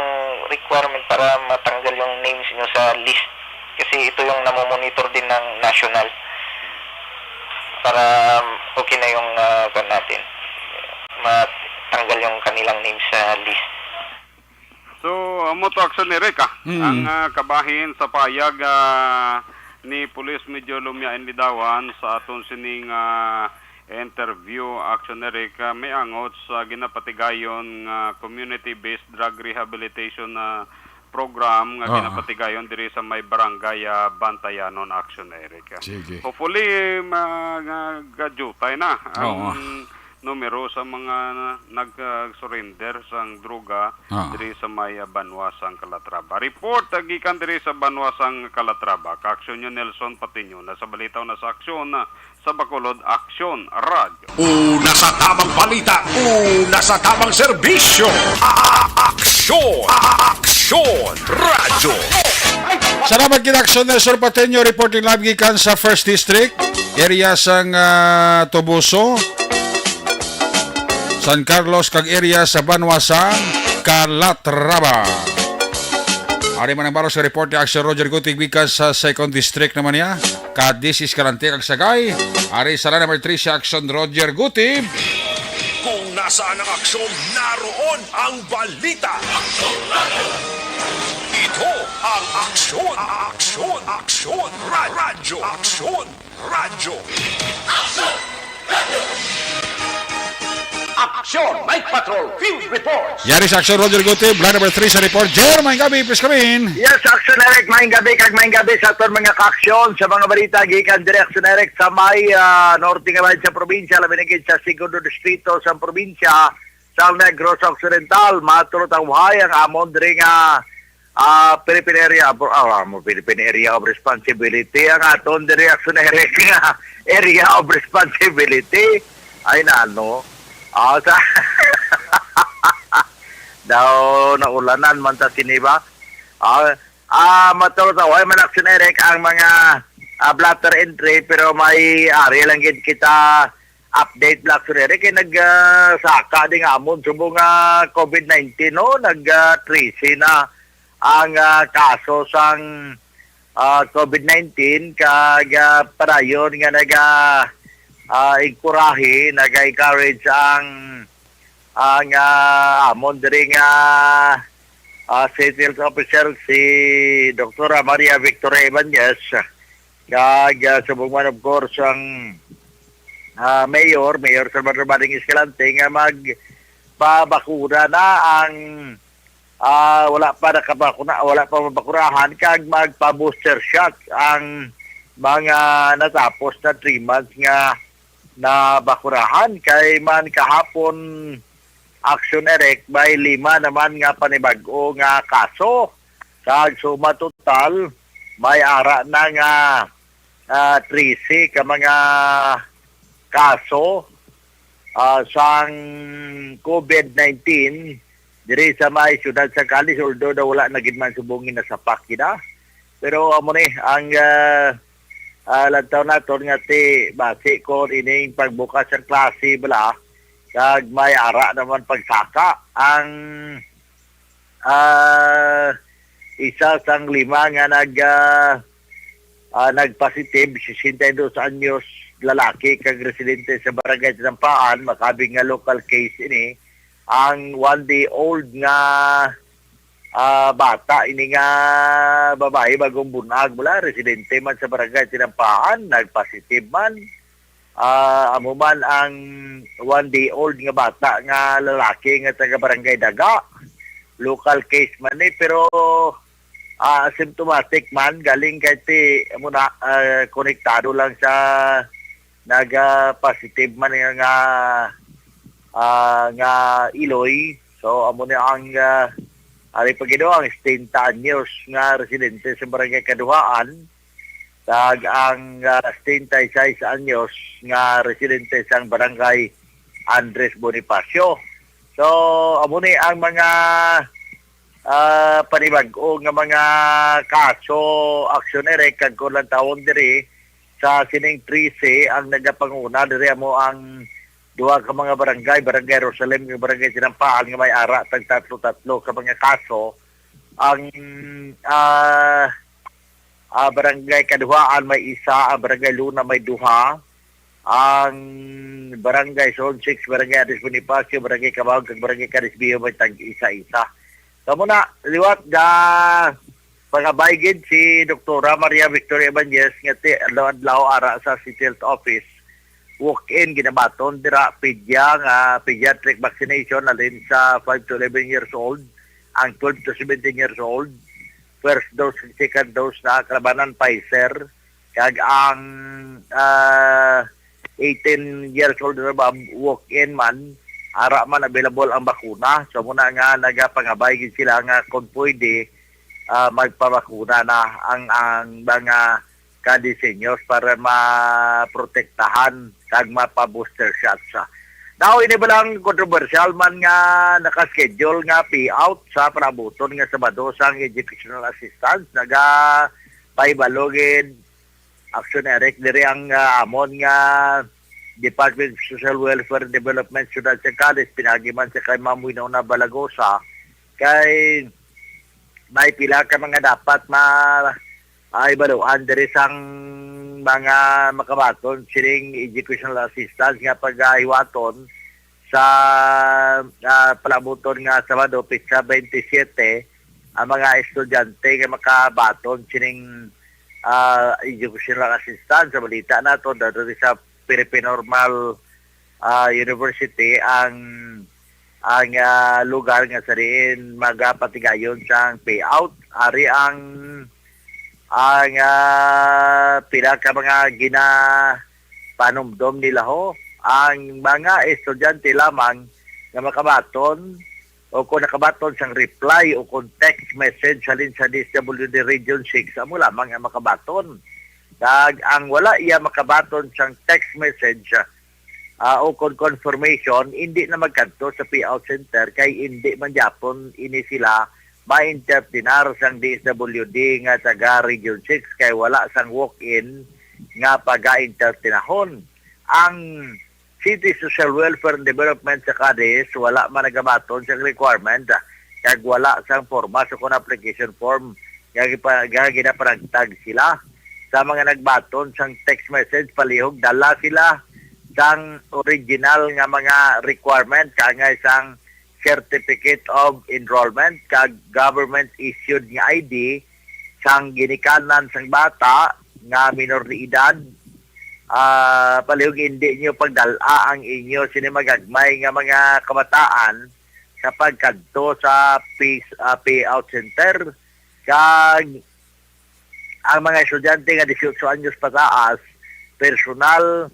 requirement para matanggal yung names nyo sa list. Kasi ito yung namomonitor din ng national para okay na yung, ah, kwan natin. Matanggal yung kanilang names sa list. So, amo to, Aksyon Eric, ah. Mm. Ang, ah, kabahin sa pahayag, ah, ni Police Major Lumiain Lidawan sa aton sining, ah, interview, Aksyon Eric, ah, may angot sa ginapatigayon nga community-based drug rehabilitation na program nga Aha. ginapatigayon diri sa may barangay, ah, Bantayanon, Aksyon Eric. Sige. Hopefully, ma-, nga gadyo tayo na ang Oo. numero sa mga nag-surrender sang droga Ah. diri sa may, ah, banwa sang Calatrava. Report, ah, gikan diri sa banwa sang Calatrava. Ka-Aksyon nyo, Nelson Patiño. Nasa balita na sa Aksyon, ah, sa Bacolod, Aksyon Radyo. Una sa tamang balita, una sa tamang serbisyo. A-, Aksyon, Aksyon Radyo. Salamat gid, Aksyon Nelson Patiño, reporting live gikan sa First District, area sang, ah, Toboso, San Carlos, kag area sa banwa sa Calatrava. Ari man ang baros nga report ni Aksyon Roger Gutig gikan sa Second District naman niya. Ka-Dis Escalante kag Sagay. Ari sa line number three si Aksyon Roger Gutig. Kung nasaan ang aksyon, naroon ang balita. Ito ang Aksyon, Aksyon, Aksyon, Ra-, Radyo, Aksyon, Radyo. Aksyon, Night Patrol, Field Reports. Yari sa Aksyon, Roger Gutib, line number three sa report. Jer, maayong gabi, please come in. Yes, Aksyon Eric, maayong gabi, kag maayong gabi sa aton mga ka-aksyon. Sa mga balita gikan diri, Aksyon Eric, sa may, ah, norte nga bahin sa probinsya, labi na gid sa Segundo Distrito sa probinsya, sa Negros Occidental, matulotawhay ang amon diri nga, ah, Philippine Area of, ah, mo Philippine Area of Responsibility, ang aton diri, Aksyon Eric, nga Area of Responsibility. Ay, nano? Ah, sa daw naulanan man ta sini ba? Ah, ah, matulotawhay man, Aksyon Eric, ang mga, ah, blotter entry, pero may ari lang gid kita update, Aksyon Eric, kay nag, ah, saka din nga amon subong nga covid nineteen, no? Nag, ah, trese na ang, ah, kaso sang, ah, covid nineteen, kag, ah, padayon nga naga, ah, encourage, naga-encourage ang, ang, ah, amon diri nga, ah, city health officer, si Doktora Maria Victoria Ibanez, kag, ah, subong man, of course, ang, ah, mayor, Mayor Salvador Bading Escalante, nga magpabakuna na ang, ah, wala pa nakabakuna, wala pa mabakunahan, kag magpa-booster shot ang mga natapos na three months nga nabakunahan. Kay man kahapon, Aksyon Eric, may lima naman nga panibag-o nga kaso. Kag suma total, may ara na nga, ah, trese ka mga kaso, ah, sang covid nineteen diri sa may siyudad sa Cadiz, although daw wala na gid man subong nga nasapak gid, ah. Pero amo ni ang, ah, ah, lantaw naton nga ti basi kon ining pagbukas sang klase bala, kag may ara naman pagsaka ang, ah, isa sang lima nga nag, ah, ah, nagpositive, sesenta y dos anyos, lalaki kag residente sa Barangay Tinampaan, makabig nga local case ini, ang one day old nga, ah, bata ini nga babayi, bagong bunag, mula residente man sa Barangay Tinampaan, nagpositive man. Ah, amo man ang one day old nga bata nga lalaki nga taga Barangay Daga. Local case man ni, pero, ah, asymptomatic man, galing kay ti, amo na, ah, konektado lang sa naga-positive man nga, nga, ah, nga iloy. So, amo ni ang, ah, ari pa gid, ang setenta anyos nga residente sa Barangay Kaduhaan, kag ang, ah, setenta y seis anyos nga residente sang Barangay Andres Bonifacio. So, amo ni ang mga, ah, panibag-o nga mga kaso, Aksyon Eric, kag kon lantawon diri sa sining trese, ang nagapanguna diri amo ang duha ka mga barangay, Barangay Rosalem kag Barangay Sinampaan, nga may ara tag tatlo-tatlo ka mga kaso. Ang, ah, ah, Barangay Kaduhaan may isa, ang Barangay Luna may duha, ang Barangay Zone six, Barangay Andres Bonifacio, Barangay Cabao, kag Barangay Carisbio may tag-isa-isa. Kamo na, liwat ga pangabay gid si Doktora Maria Victoria Ibanez nga ti adlaw-adlaw ara sa City Health Office. Walk-in ginabaton dira, pedya nga pediatric vaccination halin sa five to eleven years old, ang twelve to seventeen years old, first dose and second dose na kalabanan Pfizer, kag ang, ah, eighteen years old and above, walk-in man, ara man available ang bakuna. So, muna nga nagapangabay gid sila nga kung pwede, ah, magpabakuna na ang, ang mga kadisenyos para maprotektahan kag mapa-booster shots. Now, ini ba lang kontrobersyal man nga naka-schedule nga payout sa palabuton nga Sabado sang educational assistance? Naga pahibalo gid, Action Eric, diri ang, ah, amon nga Department of Social Welfare and Development, Siyudad sa Cadiz, pinagi man sa kay Ma'am Winona Balagosa, kay may pila ka mga dapat ma-, ah, ibaluan diri sang mga makabaton sining educational assistance nga pagahiwaton sa, ah, palabuton nga Sabado, petsa twenty-seven, ang mga estudyante nga makabaton sining, ah, educational assistance. Sa balita nato, diri sa Philippine Normal, ah, University ang, ang, ah, lugar nga sa diin magapatigayon sang payout. Ari ang, ang, ah, pila ka mga ginapanumdom nila ho. Ang mga estudyante lamang nga makabaton o kung nakabaton sang reply o kung text message halin sa D S W D Region six, amo lamang ang makabaton. Kag ang wala iya makabaton sang text message, ah, o kon confirmation, indi na magkadto sa payout center kay indi man gyapon ini sila ma-entertainar sang D S W D nga taga Region six kay wala sang walk-in nga paga-entertainahon. Ang City Social Welfare and Development sa Cadiz wala man nagabaton sang requirement, ah, kag wala sang forma sa kon application form nga gipa-, nga ginapanagtag sila. Sa mga nagbaton sang text message, palihog dala sila sang original nga mga requirement, kaangay sang certificate of enrollment kag government issued nga I D sang ginikanan sang bata nga minor de edad. Ah, palihog indi niyo pagdal-a ang inyo sini magagmay nga mga kabataan sa pagkadto sa pis-, ah, payout center, kag ang mga estudyante nga dieciocho anyos pataas, personal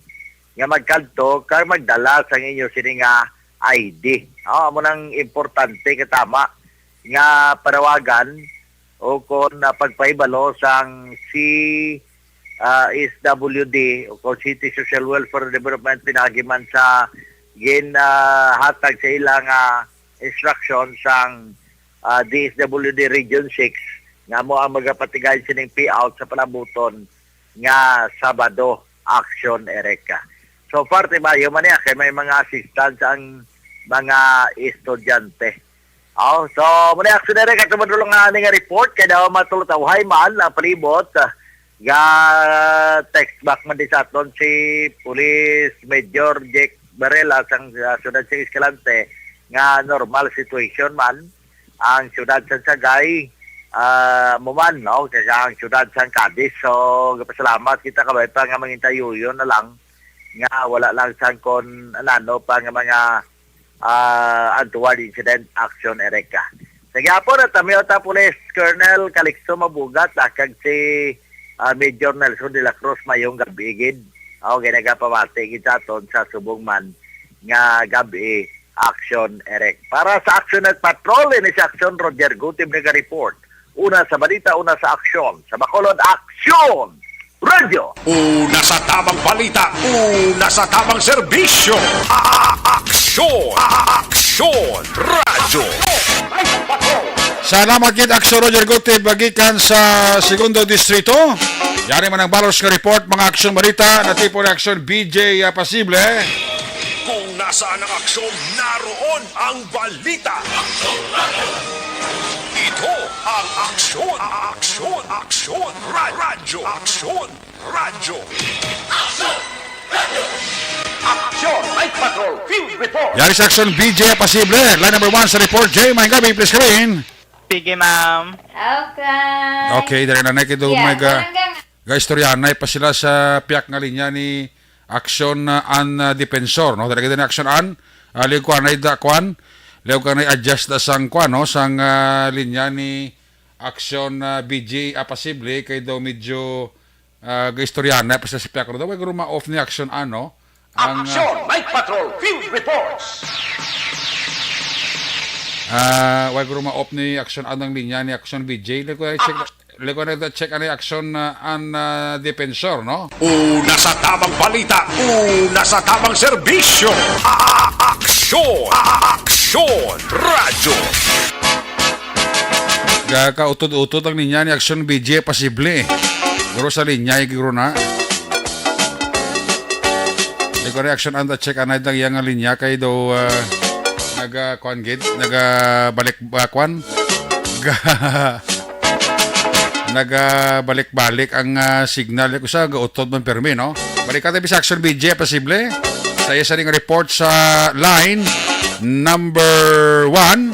nga magkadto kag magdala sang inyo sini nga I D. Oh, amo nang importante nga tama nga panawagan o kon, ah, pagpahibalo sang C, ah, S W D o kon City Social Welfare Development pinaagi man sa gin, ah, hatag sa ila nga instruction sang, ah, D S W D Region six nga amo ang magapatigay sining payout sa palabuton nga Sabado, Action Ereka. So far, timayo man niya kay may mga assistance ang mga estudyante. Oh, so muna Action Ereka, tumadulong nga ani nga report kay daw matulutawhay man ang palibot, ah, ga text back man di sa aton si Police Major Jake Varela sang, ah, Siyudad sa Escalante nga normal situation man ang siyudad sa Sagay, ah, mo man, no? Kaya ang siyudad sa Cadiz. So, gapasalamat kita kabay pa nga mangintayuyon na lang nga wala lang sang kon anano pa nga mga, ah, untoward incident, Action Ereka. Sa gyapon, at Tamiota Police Colonel Calixto Mabugat, ah, kag si, ah, Major Nelson de la Cruz, mayong gabi gid. Ako ginagapamati gid sa aton sa subong man nga gabi, Action Erek. Para sa Action at Patrol, ini si Action Roger Gutib naga-report. Una sa balita, una sa aksyon. Sa Bacolod, Action! Radyo! Una sa tamang balita, una sa tamang serbisyo. A-, aksyon! A-, aksyon! Radyo! Salamat gid, Aksyon Roger Gutib, gikan sa Segundo Distrito. Yari man ang balos nga report, mga aksyon balita, natipon ni Aksyon B J, ah, Pasible. Kung nasaan ang aksyon, naroon ang balita. Ito ang aksyon, aksyon, aksyon, ra-, radyo, aksyon, radyo. Action Night Patrol Field Report. Yari sa aksyon, B J Pasible. Line number one sa report, Jay, may gabi, please come in. Sige, ma'am. Okay. Okay, dali na, Nike, do Yeah, may ga-, walang gang- ga-istoryahanay pa sila sa piyak nga linya ni Action, uh, an, uh, Defensor, no? Dali ka din Action an, uh, liw ko anay da, kwan, liw ka anay adjust da sang, kwan, no? Sang, uh, linya ni Action, uh, B J, ah, Pasible, kay daw medyo, uh, ga-istoryahanay pa sila sa piyak. Daw, way guro ma-off ni Action an, no? Ang, ah, Action Night Patrol Field Reports. Ah, way guro ma-off ni Action an ang linya ni Action B J. Liko na check, Ah, liko na check ani Action, ah, an, ah, Defensor, no? Una sa tamang balita, una sa tamang serbisyo. A-, aksyon, a-, aksyon, radyo. Ga-, kautod-utod ang linya ni Action B J, Pasible. Guro sa linya, eh, guro na. Liko na Action an, check anay ang iyang linya kay daw, ah, naga, kuan gid, naga balik, ah, kuan? Ga-, naga balik-balik ang, ah, signal. Liko sa gautod man permi, no? Balik ka tayo sa Action B J, Pasible. Sa iya sa ring report sa line number one.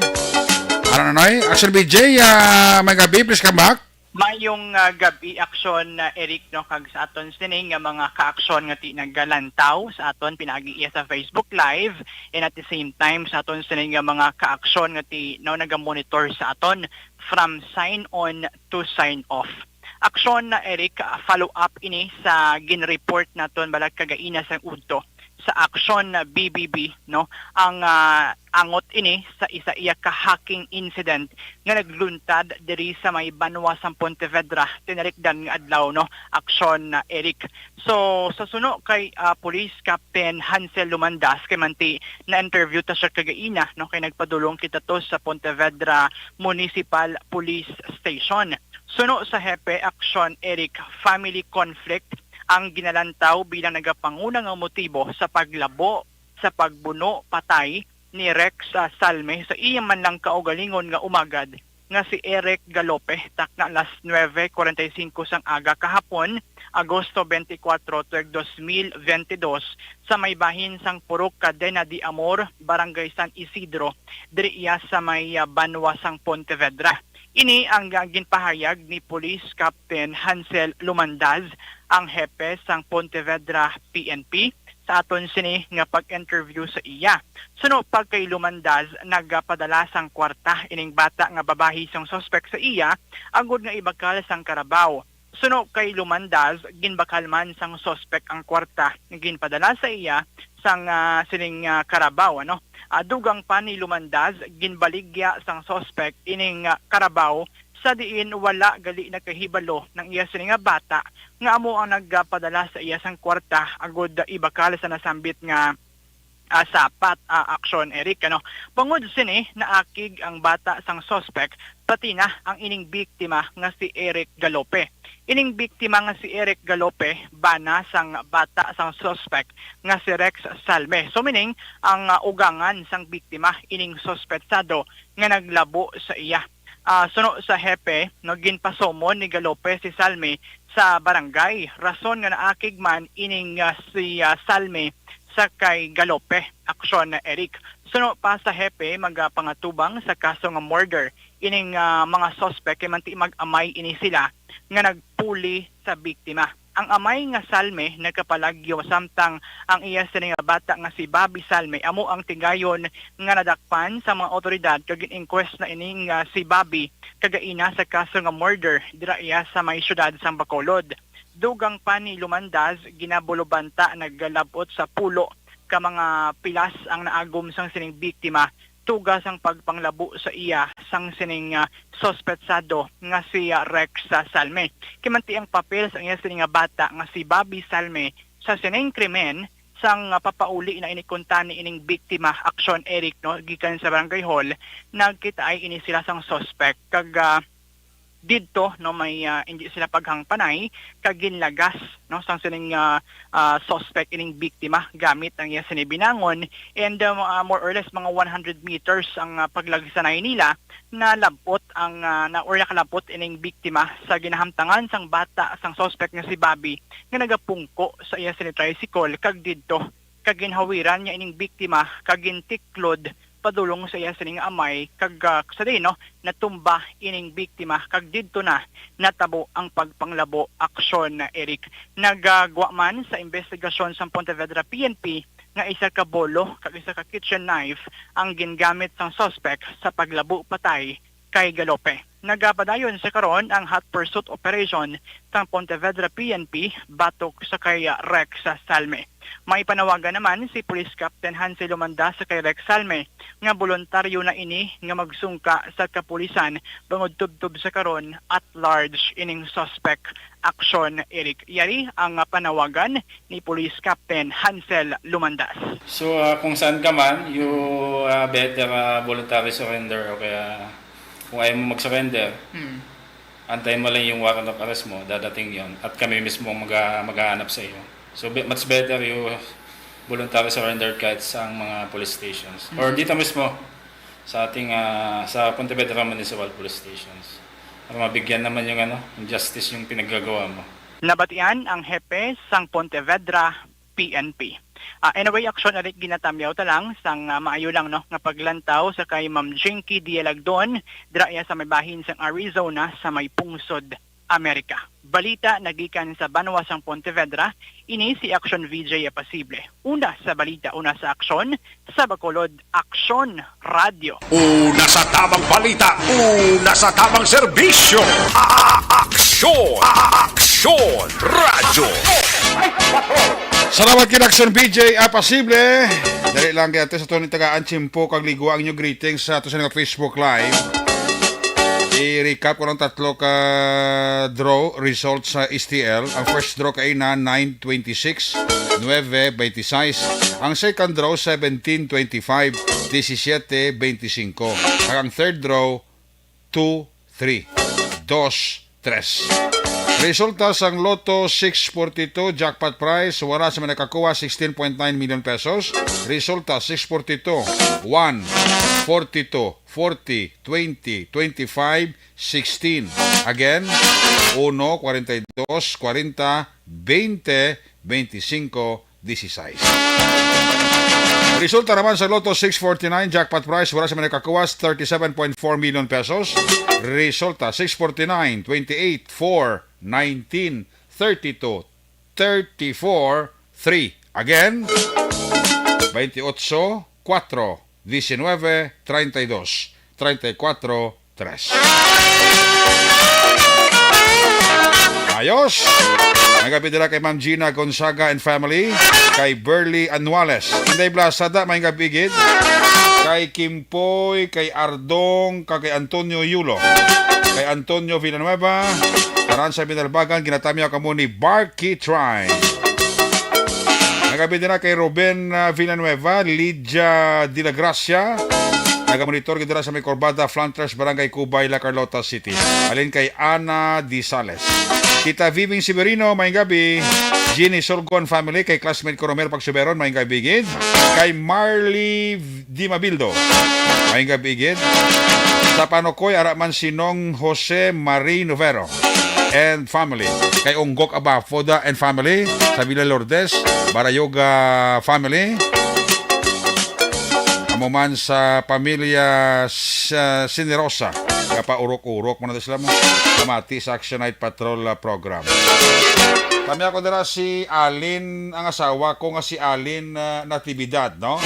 Ano na, Noy? Action B J, ah, may gabi, please come back. Mayong, ah, gab-i, Aksyon, ah, Eric, no, kag sa aton sini nga mga kaaksyon nga ti nagalantaw sa aton pinaagi iya sa Facebook Live, and at the same time sa aton sini nga mga kaaksyon nga ti, no, nagamonitor sa aton from sign on to sign off. Aksyon na, Eric, ah, follow up ini sa ginreport naton balag kagaina sang udto sa Aksyon B B B, no? Ang, ah, angot ini sa isa iya ka hacking incident nga nagluntad diri sa may banwa sang Pontevedra, tinarikdan nga adlaw, no? Aksyon na, Eric. So, sa suno kay, ah, Police Captain Hansel Lumandas, kay manti na-interview ta siya kagaina, no? Kay nagpadulong kita to sa Pontevedra Municipal Police Station. Suno sa hepe, Aksyon, Eric, family conflict ang ginalantaw bilang nagapanguna nga motibo sa paglabo sa pagbuno patay ni Rex, ah, Salme sa iya man lang kaugalingon nga umagad nga si Eric Galope, takna alas nuebe cuarenta y cinco sang aga kahapon, Agosto twenty-four, tuig dos mil veintidós, sa may bahin sang Purok Cadena de Amor, Barangay San Isidro, diri iya sa may, ah, banwa sang Pontevedra. Ini ang, ah, ginpahayag ni Police Captain Hansel Lumandaz, ang hepe sang Pontevedra P N P, sa aton sini nga pag-interview sa iya. Suno pa kay Lumandaz, nagapadala sang kwarta ining bata nga babayi sang suspek sa iya agod nga ibakal sang karabaw. Suno kay Lumandaz, ginbakal man sang suspek ang kwarta nga ginpadala sa iya sang, ah, sining, ah, karabaw, ano. Ah, dugang pa ni Lumandaz, ginbaligya sang suspek ining, ah, karabaw sa diin wala gali nakahibalo ng iya sini nga bata nga amo ang nagpadala sa iya sang kwarta agud ibakal sa nasambit nga, ah, sapat, ah, aksyon, Eric, ano. Bangod sini, naakig ang bata sang suspek, pati na ang ining biktima nga si Eric Galope. Ining biktima nga si Eric Galope, bana sang bata sang suspek nga si Rex Salme. So, meaning, ang, ah, ugangan sang biktima, ining suspetsado nga naglabo sa iya. Ah, suno sa hepe, no, ginpasumon ni Galope si Salme sa barangay, rason nga naakig man ining, ah, si, ah, Salme sa kay Galope. Aksyon na, Eric. Suno pa sa hepe, magapangatubang sa kaso nga murder ining, ah, mga suspek kay manti mag-amay ini sila nga nagpuli sa biktima. Ang amay nga Salme nagkapalagyo, samtang ang iya sini nga bata nga si Bobby Salme amo ang tigayon nga nadakpan sa mga awtoridad kag gin-inquest na ining, ah, si Bobby kagaina sa kaso nga murder dira iya sa may siyudad sang Bacolod. Dugang pa ni Lumandaz, ginabulubanta nagkalab-ot sa pulo ka mga pilas ang naagom sang sining biktima tuga sang pagpanglabo sa iya sang sining, ah, suspetsado nga si, ah, Rex, ah, Salme. Kimanti ang papel sa iya sini nga bata nga si Bobby Salme sa sining krimen sang, ah, papauli na ini kuntani ining biktima, Aksyon, Eric, no, gikan sa barangay hall, nagkitaay ini sila sang suspek kag, ah, didto, no, may, ah, hindi sila paghangpanay kag ginlagas, no, sang sining, ah, ah, suspect ining biktima gamit ang iya sini binangon, and, um, ah, more or less mga one hundred meters ang, ah, paglagsanay nila, nalabot ang, ah, na, or nakalabot ining biktima sa ginahamtangan sang bata sang suspect nga si Bobby nga nagapungko sa iya sini tricycle kag didto kag ginhawiran niya ining biktima kag gintiklod padulong sa iya sining amay kag, ah, sa diin, no, natumba ining biktima kag didto na natabo ang pagpanglabo, Aksyon, Eric. Nagagwa man sa investigasyon sang Pontevedra P N P nga isa ka bolo kag isa ka kitchen knife ang gingamit sang suspect sa paglabo patay kay Galope. Nagapadayon sa karon ang hot pursuit operation sang Pontevedra P N P batok sa kay Rex Salme. May panawagan naman si Police Captain Hansel Lumanda sa kay Rex Salme nga boluntaryo na ini nga magsungka sa kapulisan bangod tubtob sa karon at large ining suspect. Aksyon, Eric. Yari ang panawagan ni Police Captain Hansel Lumandas. So, ah, kung saan ka man, you, ah, better, ah, voluntary surrender o kaya kung ayaw mo mag-surrender, Mm. antayin mo lang yung warrant of arrest mo, dadating yon at kami mismo ang mag- maghahanap sa iyo. So, be- much better you voluntary surrender kahit sa mga police stations. Or dito mismo sa ating, ah, sa Pontevedra Municipal Police Stations. Para mabigyan naman yung ano, yung justice yung pinaggagawa mo. Nabatian ang hepe sang Pontevedra P N P. Ah, anyway, aksyon arit ginatamyaw ta lang sang, ah, maayo lang, no, nga paglantaw sa kay Ma'am Jinky Dialagdon, dira iya sa may bahin sang Arizona sa may pungsod Amerika. Balita nagikan sa banwa sang Pontevedra, ini si Aksyon V J Apasible. Una sa balita, una sa aksyon, sa Bacolod, Aksyon Radyo. Una sa tamang balita, una sa tamang serbisyo. A-, a-, aksyon, a-, a-, aksyon, radyo. Salamat kay Aksyon V J Apasible. Dali lang kay ato sa aton tagaan tiyempo kag ligwa ang inyong greetings sa ato sa mga Facebook Live. I-recap ko lang tatlo ka draw results sa S T L. Ang first draw kay na nine twenty-six, nueve twenty-six. Ang second draw, seventeen twenty-five, disisiete beintisinko. Kag ang third draw, two three, dos tres. Resulta sang Lotto six forty-two jackpot prize, wala sa may nakakuha, sixteen point nine million pesos. Resulta, six forty-two, one, forty-two, forty, twenty, twenty-five, sixteen. Again, uno, kwarenta y dos, kwarenta, twenty, twenty-cinco, disisais. Resulta naman sa Lotto six forty-nine jackpot prize, wala sa may nakakuha, thirty-seven point four million pesos. Resulta, six forty-nine, twenty-eight, four, nineteen, thirty-two, thirty-four, three. Again, twenty-eight, four, diecinueve, treinta y dos, treinta y cuatro, tres. Ayos! Maayong gabi dira kay Ma'am Gina Gonzaga and family, kay Burley Anuales. Inday Blasada, maayong gabi gid. Kay Kimpoy, kay Ardong, kag kay Antonio Yulo. Kay Antonio Villanueva, tanan sa Binalbagan, ginatamyaw kamo ni Barky Try. Maayong gabi dira kay Ruben, ah, Villanueva, Lydia de la Gracia. Nagamonitor gid dira sa may Corbada, Flanters, Barangay Cubay, La Carlota City. Halin kay Ana Disales. Tita Viving Severino, maayong gabi. Jeannie Sorgon family, kay classmate ko Romel Pagsuberon, maayong gabi gid. Kay Marley Di Mabildo, maayong gabi gid. Sa Panukoy, ara man si Nong Jose Marie Novero and family. Kay Unggok Abafoda and family sa Villa Lourdes, Barayoga family. Amo man sa pamilya sa Sinerosa, kapaurok-urok mo na sila mo. Namati sa Action Night Patrol, ah, program. Kami ako dira si Alin, ang asawa ko nga si Alin, ah, Natividad, no?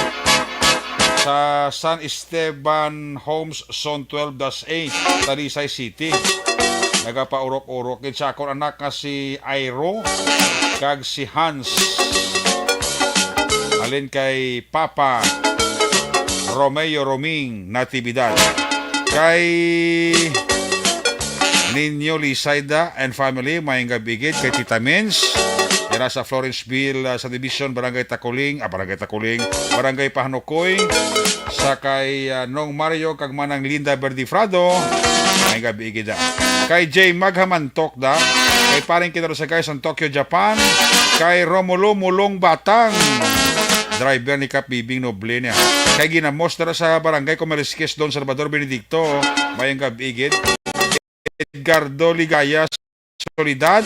Sa San Esteban Homes, Zone twelve dash A, Talisay City. Nagapaurok-urok gid sa akon anak nga si Airo kag si Hans. Halin kay Papa Romeo Roming Natividad. Kay Niño Lisaida and family, maayong gabi gid. Kay Tita Mins, dira sa Florenceville, ah, Subdivision, Barangay Takuling, ah, Barangay Takuling, Barangay Pahanukoy, sa kay, ah, Nong Mario kag Manang Linda Verdifrado, maayong gabi gid, ah. Kay J Maghamantok da, kay Paring Kinarusagay sa Tokyo, Japan, kay Romulo Mulong Batang, driver ni Kap Bibing Noble niya. Kay ginamos dira sa Barangay Comeriskis, Don Salvador Benedicto, maayong gabi gid. Edgardo Ligaya Solidad,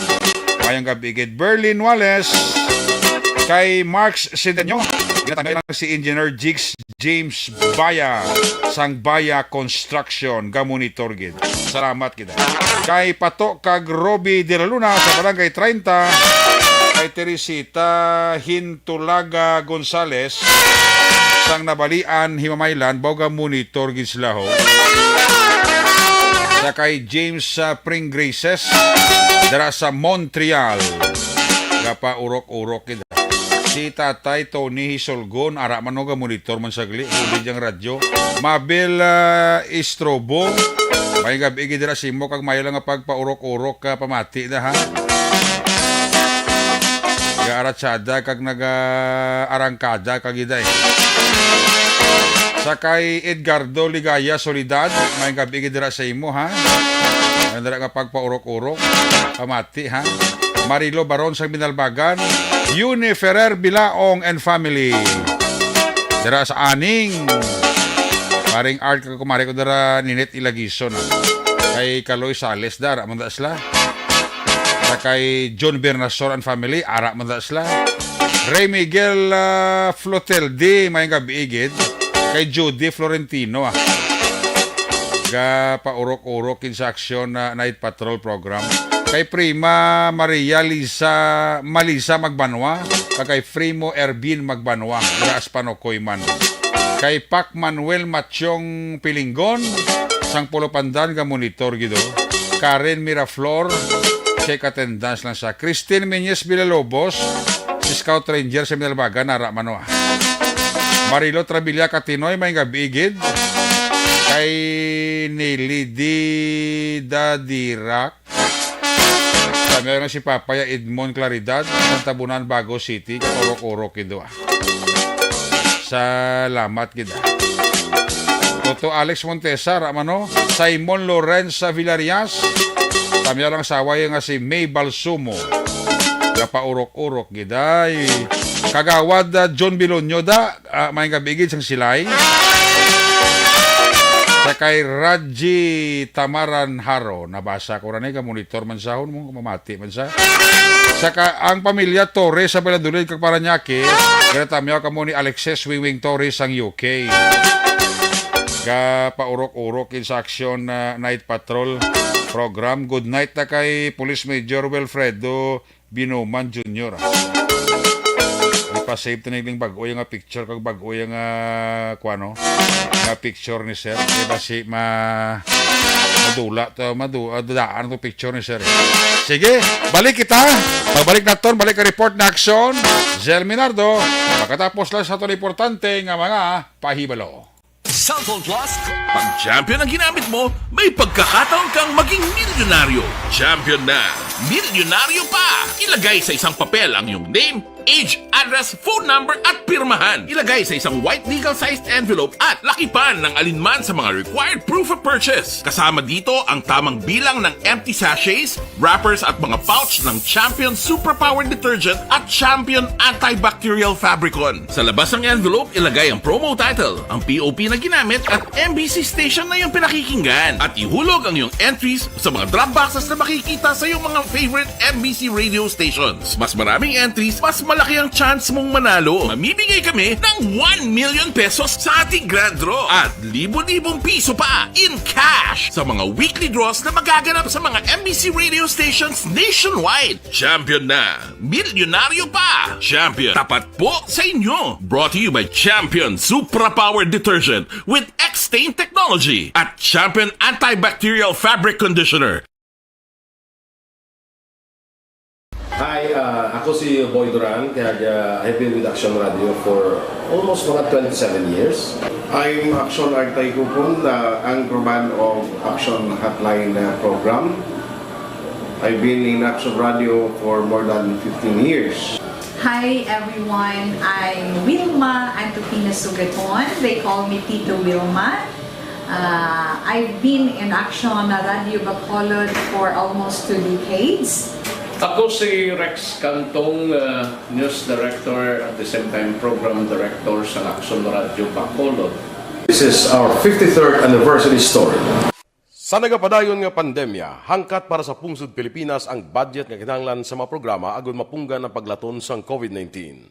maayong gabi gid. Berlin Wales, kay Marks Sidenyo, ginatangay lang si Engineer Jigs James Baya, sang Baya Construction, gamonitor gid. Salamat gid. Kay Pato kag Roby de la Luna sa Barangay treinta, kay Teresita Hintulaga Gonzales, sang Nabalian, Himamaylan, baw gamonitor gid sila, ho. Sa kay James, ah, Pringgraces, dira sa Montreal. Gapaurok-urok gid. Si Tatay Tony Hisolgon, ara man, no, gamonitor man sagli, huli diyang radyo. Mabel, ah, Istrobo, maayong gabi gid dira sa imo, kag maayo lang nga pagpaurok-urok ka, pamati na, ha. Nag-aaratsada kag nag-arangkada ka gid, ay. Sa kay Edgardo Ligaya Solidad, maayong gabi gid dira sa imo, ha. Ang dira nga pagpaurok-urok, pamati, ha. Marilo Baron sang Binalbagan, Yuni Ferrer Bilaong and family. Dira sa Aning. Paring Art kag kumare ko dira, Ninit Ilagison, ah. Kay Kaloy Sales da, ara man da sila. Sa kay John Bernasor and family, ara man da sila. Ray Miguel, ah, Floteldi, may gabi gid. Kay Judy Florentino, ah. Ga paurok-urok gid sa aksyon na Night Patrol program. Kay Prima Maria Lisa, Malisa Magbanwa, kag kay Primo Ervin Magbanwa, dira sa Panocoy man. Kay Pac Manuel Machong Pilinggon, sang Pulo Pandan nga monitor gid, oh. Karen Miraflor, check attendance lang sa Christine Meñez Villalobos, si Scout Ranger sa Minalbagan, nara man, oh. Marilo Trabilla Katinoy, may gabi gid. Kay Nelly Dida Dirac, Tamiyaw lang si Papaya Edmond Claridad, sang Tabunan, Bago City, kaurok-urok gid, ah. Salamat gid, ah. Toto Alex Montesar, amano, Simon Lorenza Villarias, tamiyaw lang saway nga si May Balsumo. Gapaurok-urok gid, ay. Kagawad, ah, John Bilonyo da, ah, may gabi gid sang Silay. Sa kay Raji Tamaran Haro, nabasa ko ra ni, ka monitor man sa, mo mamati man sa. Sa ka, ang pamilya Torres sa Valladolid kag Parañaque, ginatamyaw kamo ni Alexis Wingwing Torres sang U K. Ga paurok-urok gid sa aksyon na Night Patrol program. Good night na kay Police Major Wilfredo Binuman Junior, ah. Ipa-save to ning bag-o nga picture kag bag-o nga, kuwano, nga picture ni sir. Kay basi ma-, madula to, madu-, ah, daan to picture ni sir, eh. Sige, balik kita. Pagbalik naton, balik ang report na aksyon. Zel Minardo, pagkatapos lang sa aton importante nga mga pahibalo. Cellphone Plus? Pag Champion ang ginamit mo, may pagkakataon kang maging milyonaryo. Champion na, milyonaryo pa! Ilagay sa isang papel ang iyong name, age, address, phone number, at pirmahan. Ilagay sa isang white legal-sized envelope at lakipan ng alinman sa mga required proof of purchase. Kasama dito ang tamang bilang ng empty sachets, wrappers at mga pouch ng Champion Superpower Detergent at Champion Antibacterial Fabricon. Sa labas ng envelope, ilagay ang promo title, ang P O P na ginamit at M B C station na iyong pinakikinggan. At ihulog ang iyong entries sa mga drop boxes na makikita sa iyong mga favorite M B C radio stations. Mas maraming entries, mas malaki ang chance mong manalo. Mamimigay kami ng one million pesos sa ating grand draw at libo-libong piso pa in cash sa mga weekly draws na magaganap sa mga M B C radio stations nationwide. Champion na! Milyonaryo pa! Champion, tapat po sa inyo! Brought to you by Champion Supra Power Detergent with X-Stain Technology at Champion Antibacterial Fabric Conditioner. Hi, ah, ako si Boy Duran, kag, ah, I've been with Action Radio for almost mga twenty-seven years. I'm Action Artay Kupon, the anchorman of Action Hotline, ah, program. I've been in Action Radio for more than fifteen years. Hi everyone, I'm Wilma Antupina Sugaton. They call me Tito Wilma. Uh, I've been in Action Radio Bacolod for almost two decades. Ako si Rex Cantong, uh, news director, at the same time program director sa Action Radio Bacolod. This is our fifty-third anniversary story. Sa nagapadayon nga pandemya, hangkat para sa pungsod Pilipinas ang budget nga kinahanglan sa mga programa agud mapunggan ang paglaton sang COVID nineteen.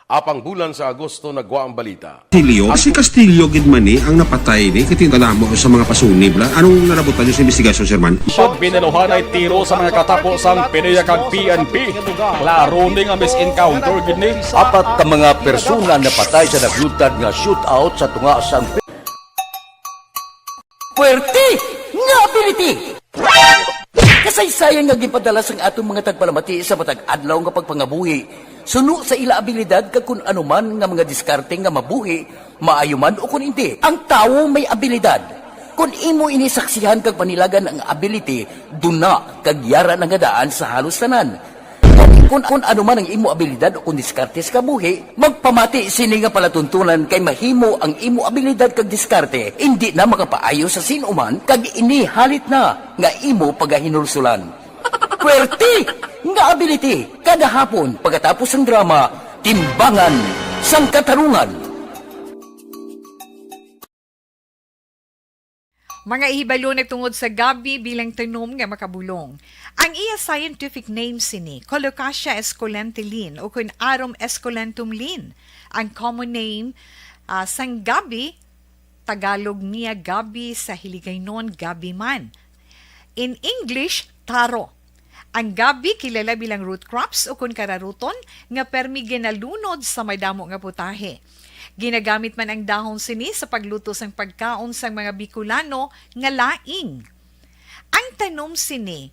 Apang bulan sa Agosto nagwa ang balita. Castillo, si Castillo gid man ni ang napatay ni, kay tinda namo sa mga pasunib la. Anong nalabutan niyo sa investigasyon, Sir Man? Pag binaluhanay tiro sa mga katapo sang PDEA kag P N P. Klaro ni nga mis-encounter gid ni. Apat ka mga persona napatay sa naglutad nga shootout sa tunga sang Puwerte nga ability! Kasaysayan nga ginpadala sang aton mga tagpalamati sa matag adlaw nga pagpangabuhi, suno sa ila abilidad kag kun ano man nga mga diskarte nga mabuhi, maayo man o kun indi. Ang tawo may abilidad. Kun imo ini saksihan kag panilagan ang ability, duna kag yara na nga daan sa halos tanan. Kun, kun, kun ano man ang imo abilidad o kun diskarte sa kabuhi, magpamati sini nga palatuntunan kay mahimo ang imo abilidad kag diskarte indi na makapaayo sa sin-o man kag ini halit na nga imo pagahinulsulan. Puwerte nga ability kada hapon pagkatapos sang drama, Timbangan sang Katarungan. Mga ihibalo na tungod sa gabi bilang tanom nga makabulong. Ang iya scientific name sini, Colocasia esculenta Lin, o kun Arum esculentum Lin. Ang common name, ah, sang gabi, Tagalog niya gabi, sa Hiligaynon gabi man. In English, taro. Ang gabi kilala bilang root crops o kun kararuton nga permi ginalunod sa madamo nga putahe. Ginagamit man ang dahon sini sa pagluto sang pagkaon sang mga Bicolano nga laing. Ang tanom sini,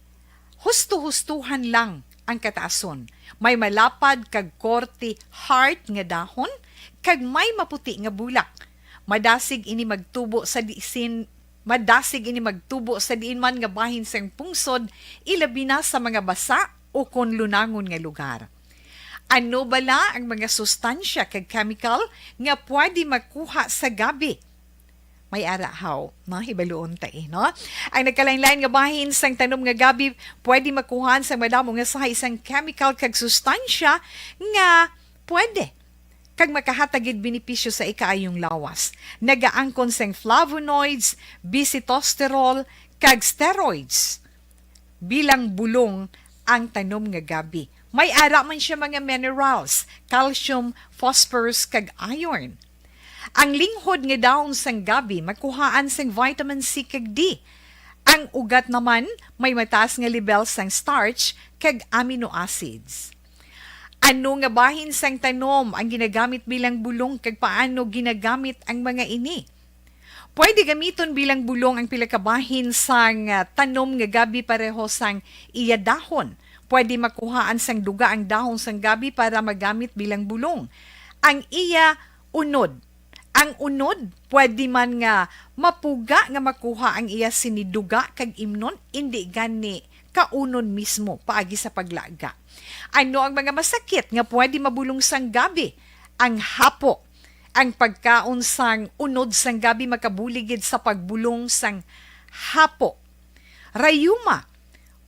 husto-hustuhan lang ang kataason. May malapad kag korte heart nga dahon kag may maputi nga bulak. Madasig ini magtubo sa disin Madasig ini magtubo sa diin man nga bahin sang pungsod, ilabi na sa mga basa o kon lunangon nga lugar. Ano bala ang mga sustansya kag chemical nga pwede makuha sa gabi? May ara haw, mahibaluon ta, eh, no? Ang nagkalain-lain nga bahin sang tanom nga gabi pwede makuhaan sang madamo nga sahi sang chemical kag sustansya nga pwede kag makahatag gid benepisyo sa ikaayong lawas. Nagaangkon sang flavonoids, bisitosterol, kag steroids. Bilang bulong ang tanom nga gabi. May ara man siya mga minerals, calcium, phosphorus, kag iron. Ang linghod nga dahon sang gabi makuhaan sang vitamin C kag D. Ang ugat naman may mataas nga lebel sang starch kag amino acids. Ano nga bahin sang tanom ang ginagamit bilang bulong, kag paano ginagamit ang mga ini? Pwede gamiton bilang bulong ang pila ka bahin sang, ah, tanom nga gabi pareho sang iya dahon. Pwede makuhaan sang duga ang dahon sang gabi para magamit bilang bulong. Ang iya unod. Ang unod, pwede man nga mapuga nga makuha ang iya sini duga kag imnon, indi gani kaunon mismo paagi sa paglaga. Ano ang mga masakit nga pwede mabulong sang gabi? Ang hapo. Ang pagkaon sang unod sang gabi makabulig gid sa pagbulong sang hapo. Rayuma,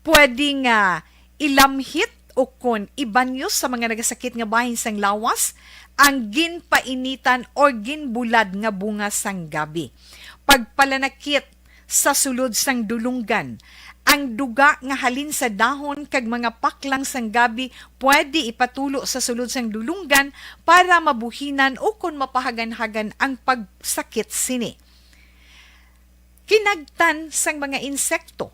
pwede nga ilamhit o kon ibanyo sa mga nagasakit nga bahin sang lawas ang ginpainitan or ginbulad nga bunga sang gabi. Pagpalanakit sa sulod sang dulunggan. Ang duga nga halin sa dahon kag mga paklang sang gabi pwede ipatulo sa sulod sang dulunggan para mabuhinan o kon mapahaganhagan ang pagsakit sini. Kinagtan sang mga insekto.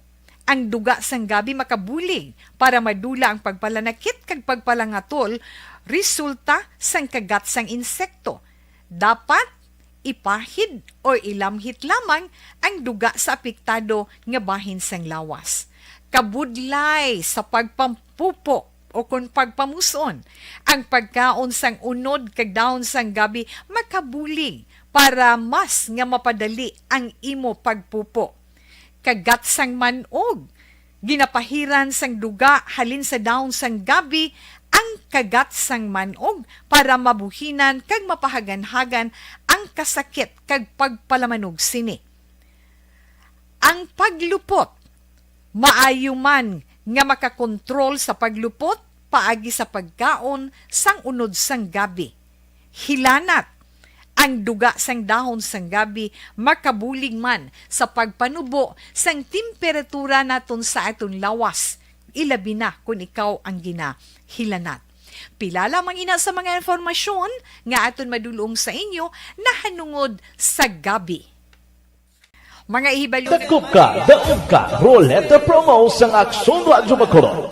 Ang duga sang gabi makabulig para madula ang pagpalanakit kag pagpalangatol resulta sang kagat sang insekto. Dapat ipahid o ilamhit lamang ang duga sa apektado nga bahin sang lawas. Kabudlay sa pagpampupo o kon pagpamus-on, ang pagkaon sang unod kag dahon sang gabi makabulig para mas nga mapadali ang imo pagpupo. Kagat sang man-og. Ginapahiran sang duga halin sa dahon sang gabi ang kagat sang man-og para mabuhinan kag mapahaganhagan ang kasakit kag pagpalamanog sini. Ang paglupot. Maayo man nga makakontrol sa paglupot paagi sa pagkaon sang unod sang gabi. Hilanat. Ang duga sang dahon sang gabi makabulig man sa pagpanubo sang temperatura naton sa aton lawas, ilabi na kon ikaw ang ginahilanat. Pila lamang ina sa mga impormasyon nga aton madulong sa inyo nahanungod sa gabi. Mga ihibalo. Dakop ka, daog ka, Roleta Promo sang Aksyon Radyo Bacolod.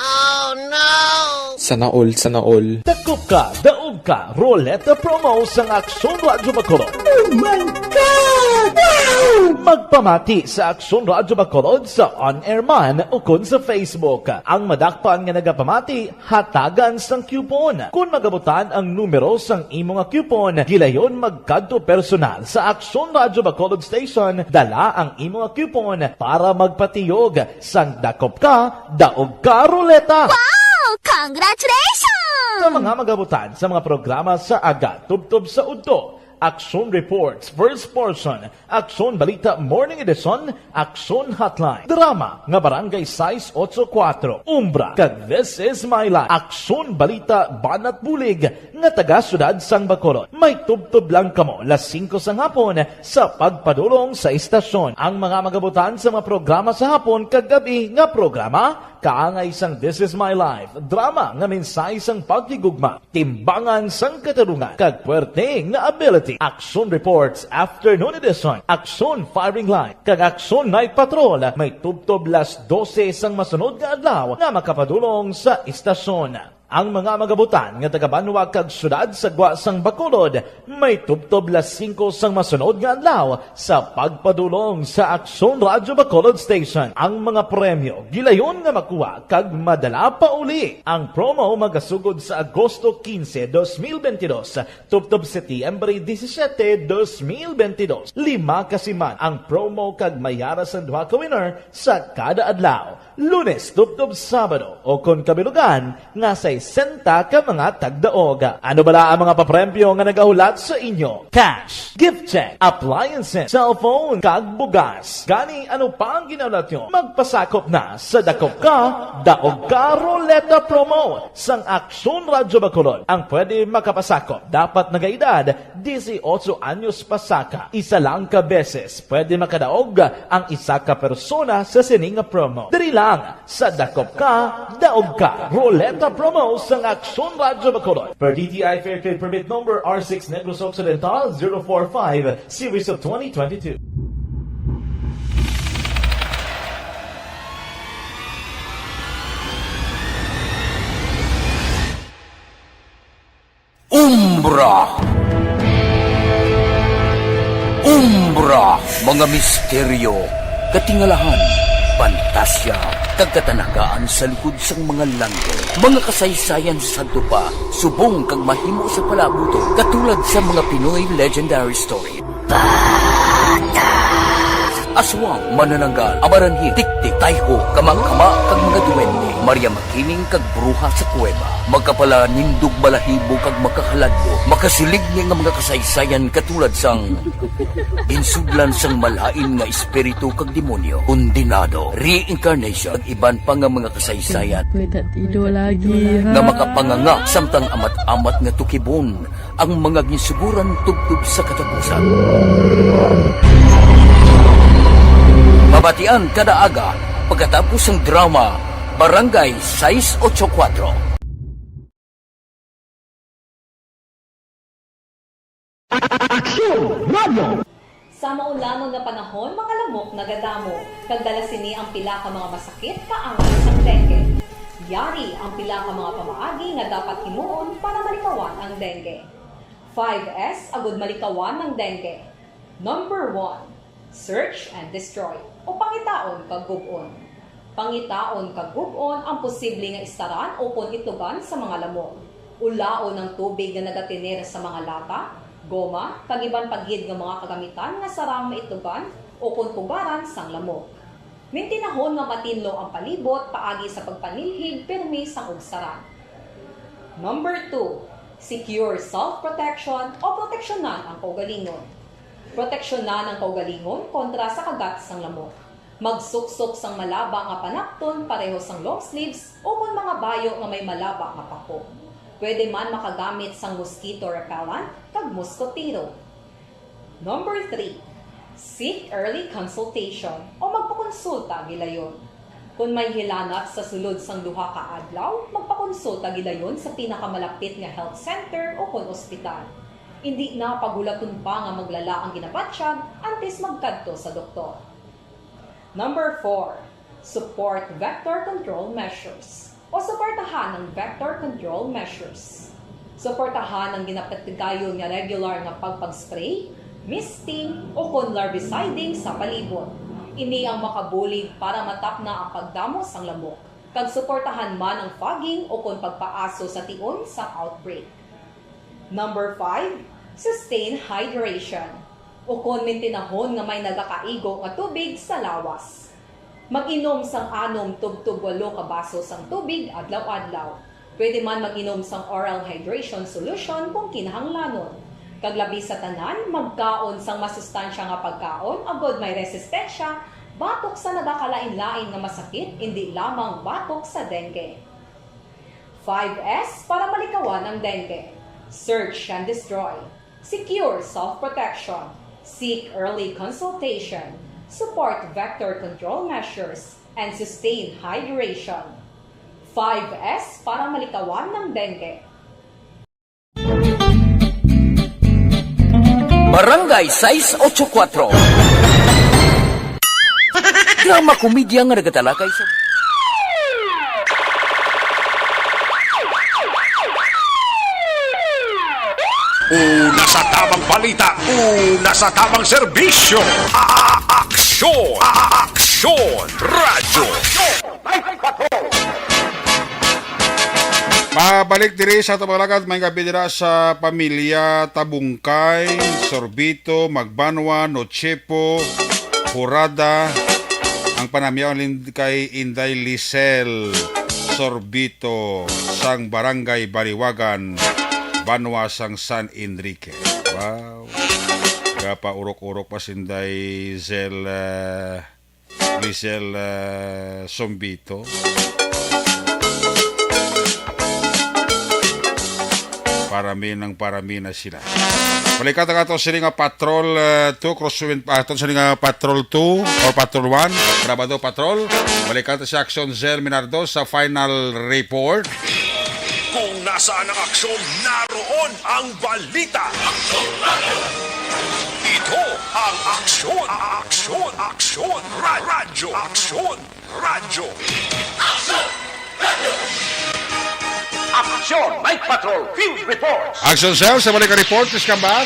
Sana all, sana all. Dakop ka, daog ka, Roleta Promo sang Aksyon Radyo Bacolod. Oh my God! Wow! Magpamati sa Aksyon Radyo Bacolod sa on-air man o kon sa Facebook. Ang madakpan nga nagapamati, hatagan sang coupon. Kon magabutan ang numero sang imo nga coupon, gilayon magkadto personal sa Aksyon Radyo Bacolod Station, dala ang imo nga coupon para magpatiyog sang dakop ka, daog ka ruleta. Wow! Congratulations! Sa mga magabutan sa mga programa sa aga tubtob sa udto, Aksyon Reports, First Portion, Aksyon Balita Morning Edition, Aksyon Hotline, drama nga Barangay sais otso kuwatro, Umbra, kag This Is My Life, Aksyon Balita Banat Bulig, nga taga Siyudad sang Bacolod. May tubtob lang kamo las singko sang hapon sa pagpadulong sa istasyon. Ang mga magabutan sa mga programa sa hapon kag gab-i nga programa, kaangay sang This Is My Life, drama nga mensahe sang paghigugma, timbangan sang katarungan, kag puwerte nga ability. Aksyon Reports, Afternoon Edition, Aksyon Firing Line, kag Aksyon Night Patrol, may tubtob las dose sang masunod nga adlaw nga makapadulong sa istasyon. Ang mga magabutan nga taga-banwa kag siyudad sa gwa sang Bacolod may tubtob las singko sang masunod nga adlaw sa pagpadulong sa Aksyon Radyo Bacolod Station. Ang mga premyo gilayon nga makuha kag madala pa uli. Ang promo magasugod sa Agosto quince, dos mil veintidós, tubtob Setyembre disisiete, dos mil veintidós. Lima ka siman ang promo kag may yara sang duha ka winner sa kada adlaw, Lunes tubtob Sabado, o kon kabilugan nga sesenta ka mga tagdaog. Ano bala ang mga papremyo nga nagahulat sa inyo? Cash, gift check, appliances, cellphone, kag bugas. Gani, ano pa ang ginahulat nyo? Magpasakop na sa Dakop Ka, Daog Ka Roleta Promo sang Aksyon Radyo Bacolod. Ang pwede makapasakop dapat nagaedad dieciocho anyos pasaka. Isa lang ka beses pwede makadaog ang isa ka persona sa sini nga promo. Diri lang sa Dakop Ka, Daog Ka Roleta Promo sang Aksyon Radyo Bacolod. Per D T I Fair Trade Permit Number R six Negros Occidental zero four five, Series of twenty twenty-two. Umbra. Umbra, mga misteryo, katingalahan, pantasya, kag katanagaan sa likod sang mga langgam. Mga kasaysayan sa sadto pa, subong kag mahimo sa palaabuton, katulad sa mga Pinoy legendary story. Aswang, manananggal, amaranhil, tiktik, tayho, kamangkama, kag mga duwende, Maria Makiling, kag bruha sa kuweba. Makapalanindog balahibo kag makahaladlok, makasiligni nga mga kasaysayan katulad sang ginsudlan sang malain nga espiritu kag demonyo, kondenado, reincarnation, kag iban pa nga mga kasaysayan. May tatido lagi, ha? Nga makapanganga samtang amat-amat nga tukibon ang mga ginsuguran tubtob sa katapusan. Mabatian kada aga pagkatapos sang drama Barangay sais otso kuwatro. Aksyon Radio! Sa maulangon nga panahon, mga lamok nagadamo, kag dala sini ang pila ka mga masakit kaangay sang dengue. Yari ang pila ka mga pamaagi nga dapat himuon para malikawan ang dengue. Five S agud malikawan ang dengue. Number one, search and destroy, o pangitaon kag gub-on. Pangitaon kag gub-on ang posible nga istaran ukon itugan sa mga lamok. Ulaon ang tubig nga nagatener sa mga lata, goma, kag iban pa gid nga mga kagamitan nga sarang maitugan ukon pugaran sang lamok. Mintinahon nga matinlo ang palibot paagi sa pagpanilhig pirmi sang ugsaran. Number two, secure self-protection o proteksyonan ang kaugalingon. Proteksyonan ang kaugalingon kontra sa kagat sang lamok. Magsuksok sang malaba nga panapton pareho sang long sleeves ukon mga bayo nga may malaba nga pako. Pwede man makagamit sang mosquito repellent kag moskotero. Number three, seek early consultation o magpakonsulta gilayon. Kon may hilanat sa sulod sang duha ka adlaw, magpakonsulta gilayon sa pinakamalapit nga health center ukon ospital. Indi na paghulaton pa nga maglala ang ginabatyag antes magkadto sa doktor. Number four, support vector control measures o suportahan ang vector control measures. Suportahan ang ginapatigayon nga regular nga pagpag-spray, misting, ukon larviciding sa palibot. Ini ang makabulig para matapna ang pagdamo sang lamok, kag suportahan man ang fogging ukon pagpaaso sa tion sang outbreak. Number five, sustain hydration, ukon mintinahon nga may nagakaigo nga tubig sa lawas. Mag-inom sang anom tubtob walo ka baso sang tubig adlaw-adlaw. Pwede man mag-inom sang oral hydration solution kung kinahanglanon. Kag labi sa tanan, magkaon sang masustansya nga pagkaon agod may resistensya batok sa nagakalain-lain nga masakit, indi lamang batok sa dengue. Five S para malikawan ang dengue. Search and destroy. Secure self-protection. Seek early consultation. Support vector control measures and sustain hydration. Five S para malikawan ng dengue. Barangay sais ocho kuatro. Drama komedya nga nagatalakay sa Una sa tamang balita, una sa tamang serbisyo. A- Aksyon, a- aksyon, radyo. Pabalik diri sa Tabalagad, may gabi dira sa pamilya Tabungkay, Sorbito, Magbanwa, Nochepo, Hurada, ang panamyaw lin-, kay Inday Lisel Sorbito sang Barangay Baliwagan, Banwa sang San Enrique. Wow. Gapaurok-urok pa si Inday Zel, ah, Lisel, ah, Sombito. Parami ng parami na sila. Balikan ta ato sini nga Patrol, ah, two, crosswind, ah, ato sini nga Patrol two or Patrol one, Grabado Patrol. Balikan ta si Action Zel Minardo sa final report. Kung nasaan ang aksyon, naroon ang balita. Ito ang aksyon, aksyon, aksyon, ra- radyo, aksyon, radyo. Aksyon, Night Patrol, Field Reports. Action Cell, sa balik ka report, please come back.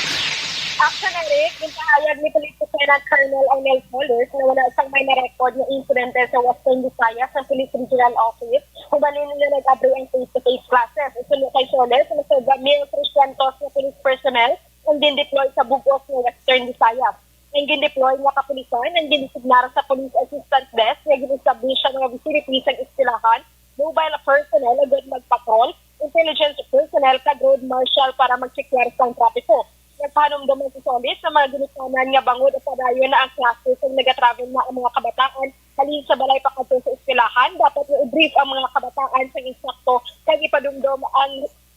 Action, Eric, ginpahayag ni Police Lieutenant Colonel Arnel Solis na wala sang may na-record nga insidente sa Western Visayas ang Police Regional Office kung balin nga nag-abri ang face-to-face classes. Suno kay Solis, nasobra mil trescientos nga police personnel ang gin-deploy sa bug-os nga Western Visayas. Ang gin-deploy nga kapulisan ang ginisignar sa Police Assistance Desk nga gin-establish sa mga vicinity sang eskwelahan, mobile personnel agud magpatrol, intelligence personnel kag road marshal para magtsekyar sang trapiko. Nagpahanumdom man si Solis sa mga ginikanan nga bangod padayon na ang klase kung nagatravel na ang mga kabataan halin sa balay pakadto sa eskwelahan, dapat nga i-brief ang mga kabataan sa insakto kag ipadumdom ang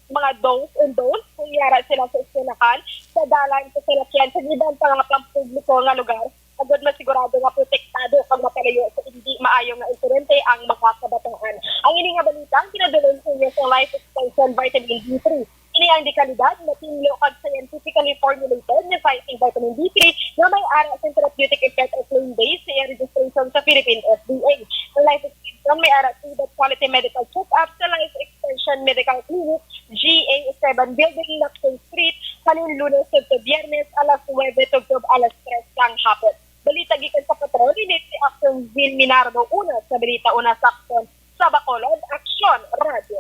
mga do's and don'ts kung yara sila sa eskwelahan, sa dalan, sa salakyan, sa iban pa nga pampubliko nga lugar, agud masigurado nga protektado kag mapalayo sa indi maayo nga insidente ang mga kabataan. Ang ini nga balita ang ginadulong sa inyo sa Life Extension Vitamin D three. Ini ang dekalidad, matinlo kag scientifically formulated nga fighting vitamin D three nga may ara sa therapeutic effect o claim base sa iyang registration sa Philippine F D A. Ang Life Extension may ara tailored quality medical check-up sa Life Extension Medical Clinic, G A seven Building, Lacson Street, halin Lunes tugto Biyernes alas nuebe tugto alas tres sang hapon. Balita gikan sa patrol, ini si Action Vin Minardo, una sa balita, una sa aksyon, sa Bacolod, Aksyon Radyo.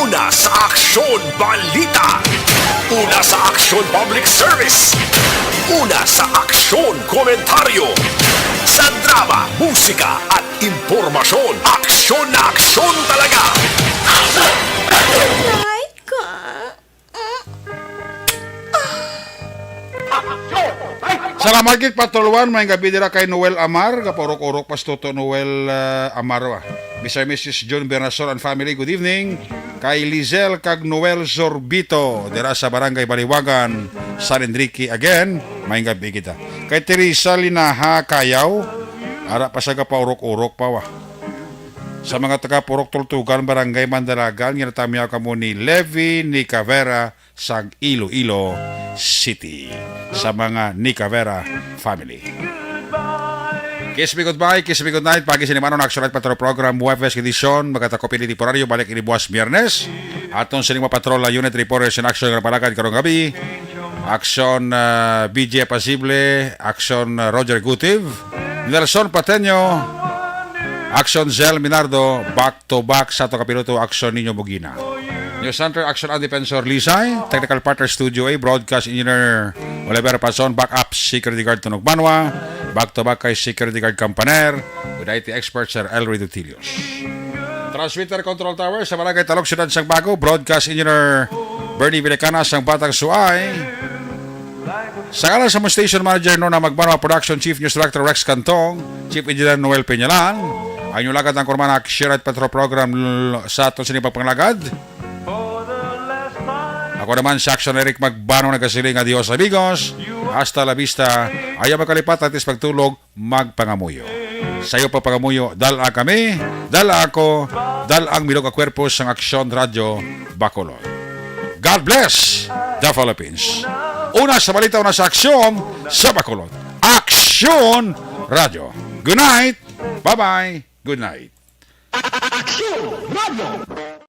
Una sa aksyon, balita. Una sa aksyon, public service. Una sa aksyon, komentaryo. Sa drama, musika, at impormasyon, aksyon na aksyon talaga. Aray ka. Salamat gid, Patrol One. May gabi dira kay Noel Amar. Gapaurok-urok pa si Toto Noel, ah, Amar, ah. Mister and Missus John Bernasor and family, good evening. Kay Lizelle kag Noel Sorbito, dira sa Barangay Baliwagan, San Enrique. Again, may gabi kita. Kay Teresa Linaha Kayaw, ara pa sa gapaurok-urok pa, wa. Sa mga taga Purok Tultugan, Barangay Mandalagan, ginatamyaw kamo ni Levi Nicavera sang Iloilo City. Sa mga Nicavera family. Kiss me goodbye, kiss me goodnight. Pagi sini manon, Action Night Patrol Program, Huwebes edisyon. Magatakop ini temporaryo, balik ini buwas Biyernes. Aton sining mga patrol, unit reporters in action nga palagad karong gabi. Action, ah, B J Pasible, Action, ah, Roger Gutiv, Nelson Pateño, Action Zel Minardo, back to back sa ato kapiloto, Action Niño Bugina. News Center, Action Andy Pensor Lisay, Technical Partner Studio A, Broadcast Engineer Oliver Pazon, Backup Security Guard Tunog Banwa, back to back kay Security Guard Campaner, with I T expert Sir Elroy Dutilios. Transmitter Control Tower sa Barangay Talog, Siyudad sang Bago, Broadcast Engineer Bernie Villacanas sang Batang Suay. Sa ngalan sa among station manager, Nona Magbanwa, production chief, news director Rex Cantong, chief engineer Noel Peñalan, ang inyong lagad ang kurman, Action at Petro Program l- sa aton sini pagpanglagad. Ako naman si Action Eric Magbanwa nagasiling, adios amigos, hasta la vista, ayaw magkalipat, atis pagtulog, magpangamuyo. Sayo pagpangamuyo, dala kami, dala ako, dala ang Milog a Kwerpo sang Aksyon Radyo Bacolod. God bless the Philippines. Una sa balita, una sa aksyon sa Bacolod. Aksyon Radyo. Good night. Bye-bye. Good night. Aksyon Radyo.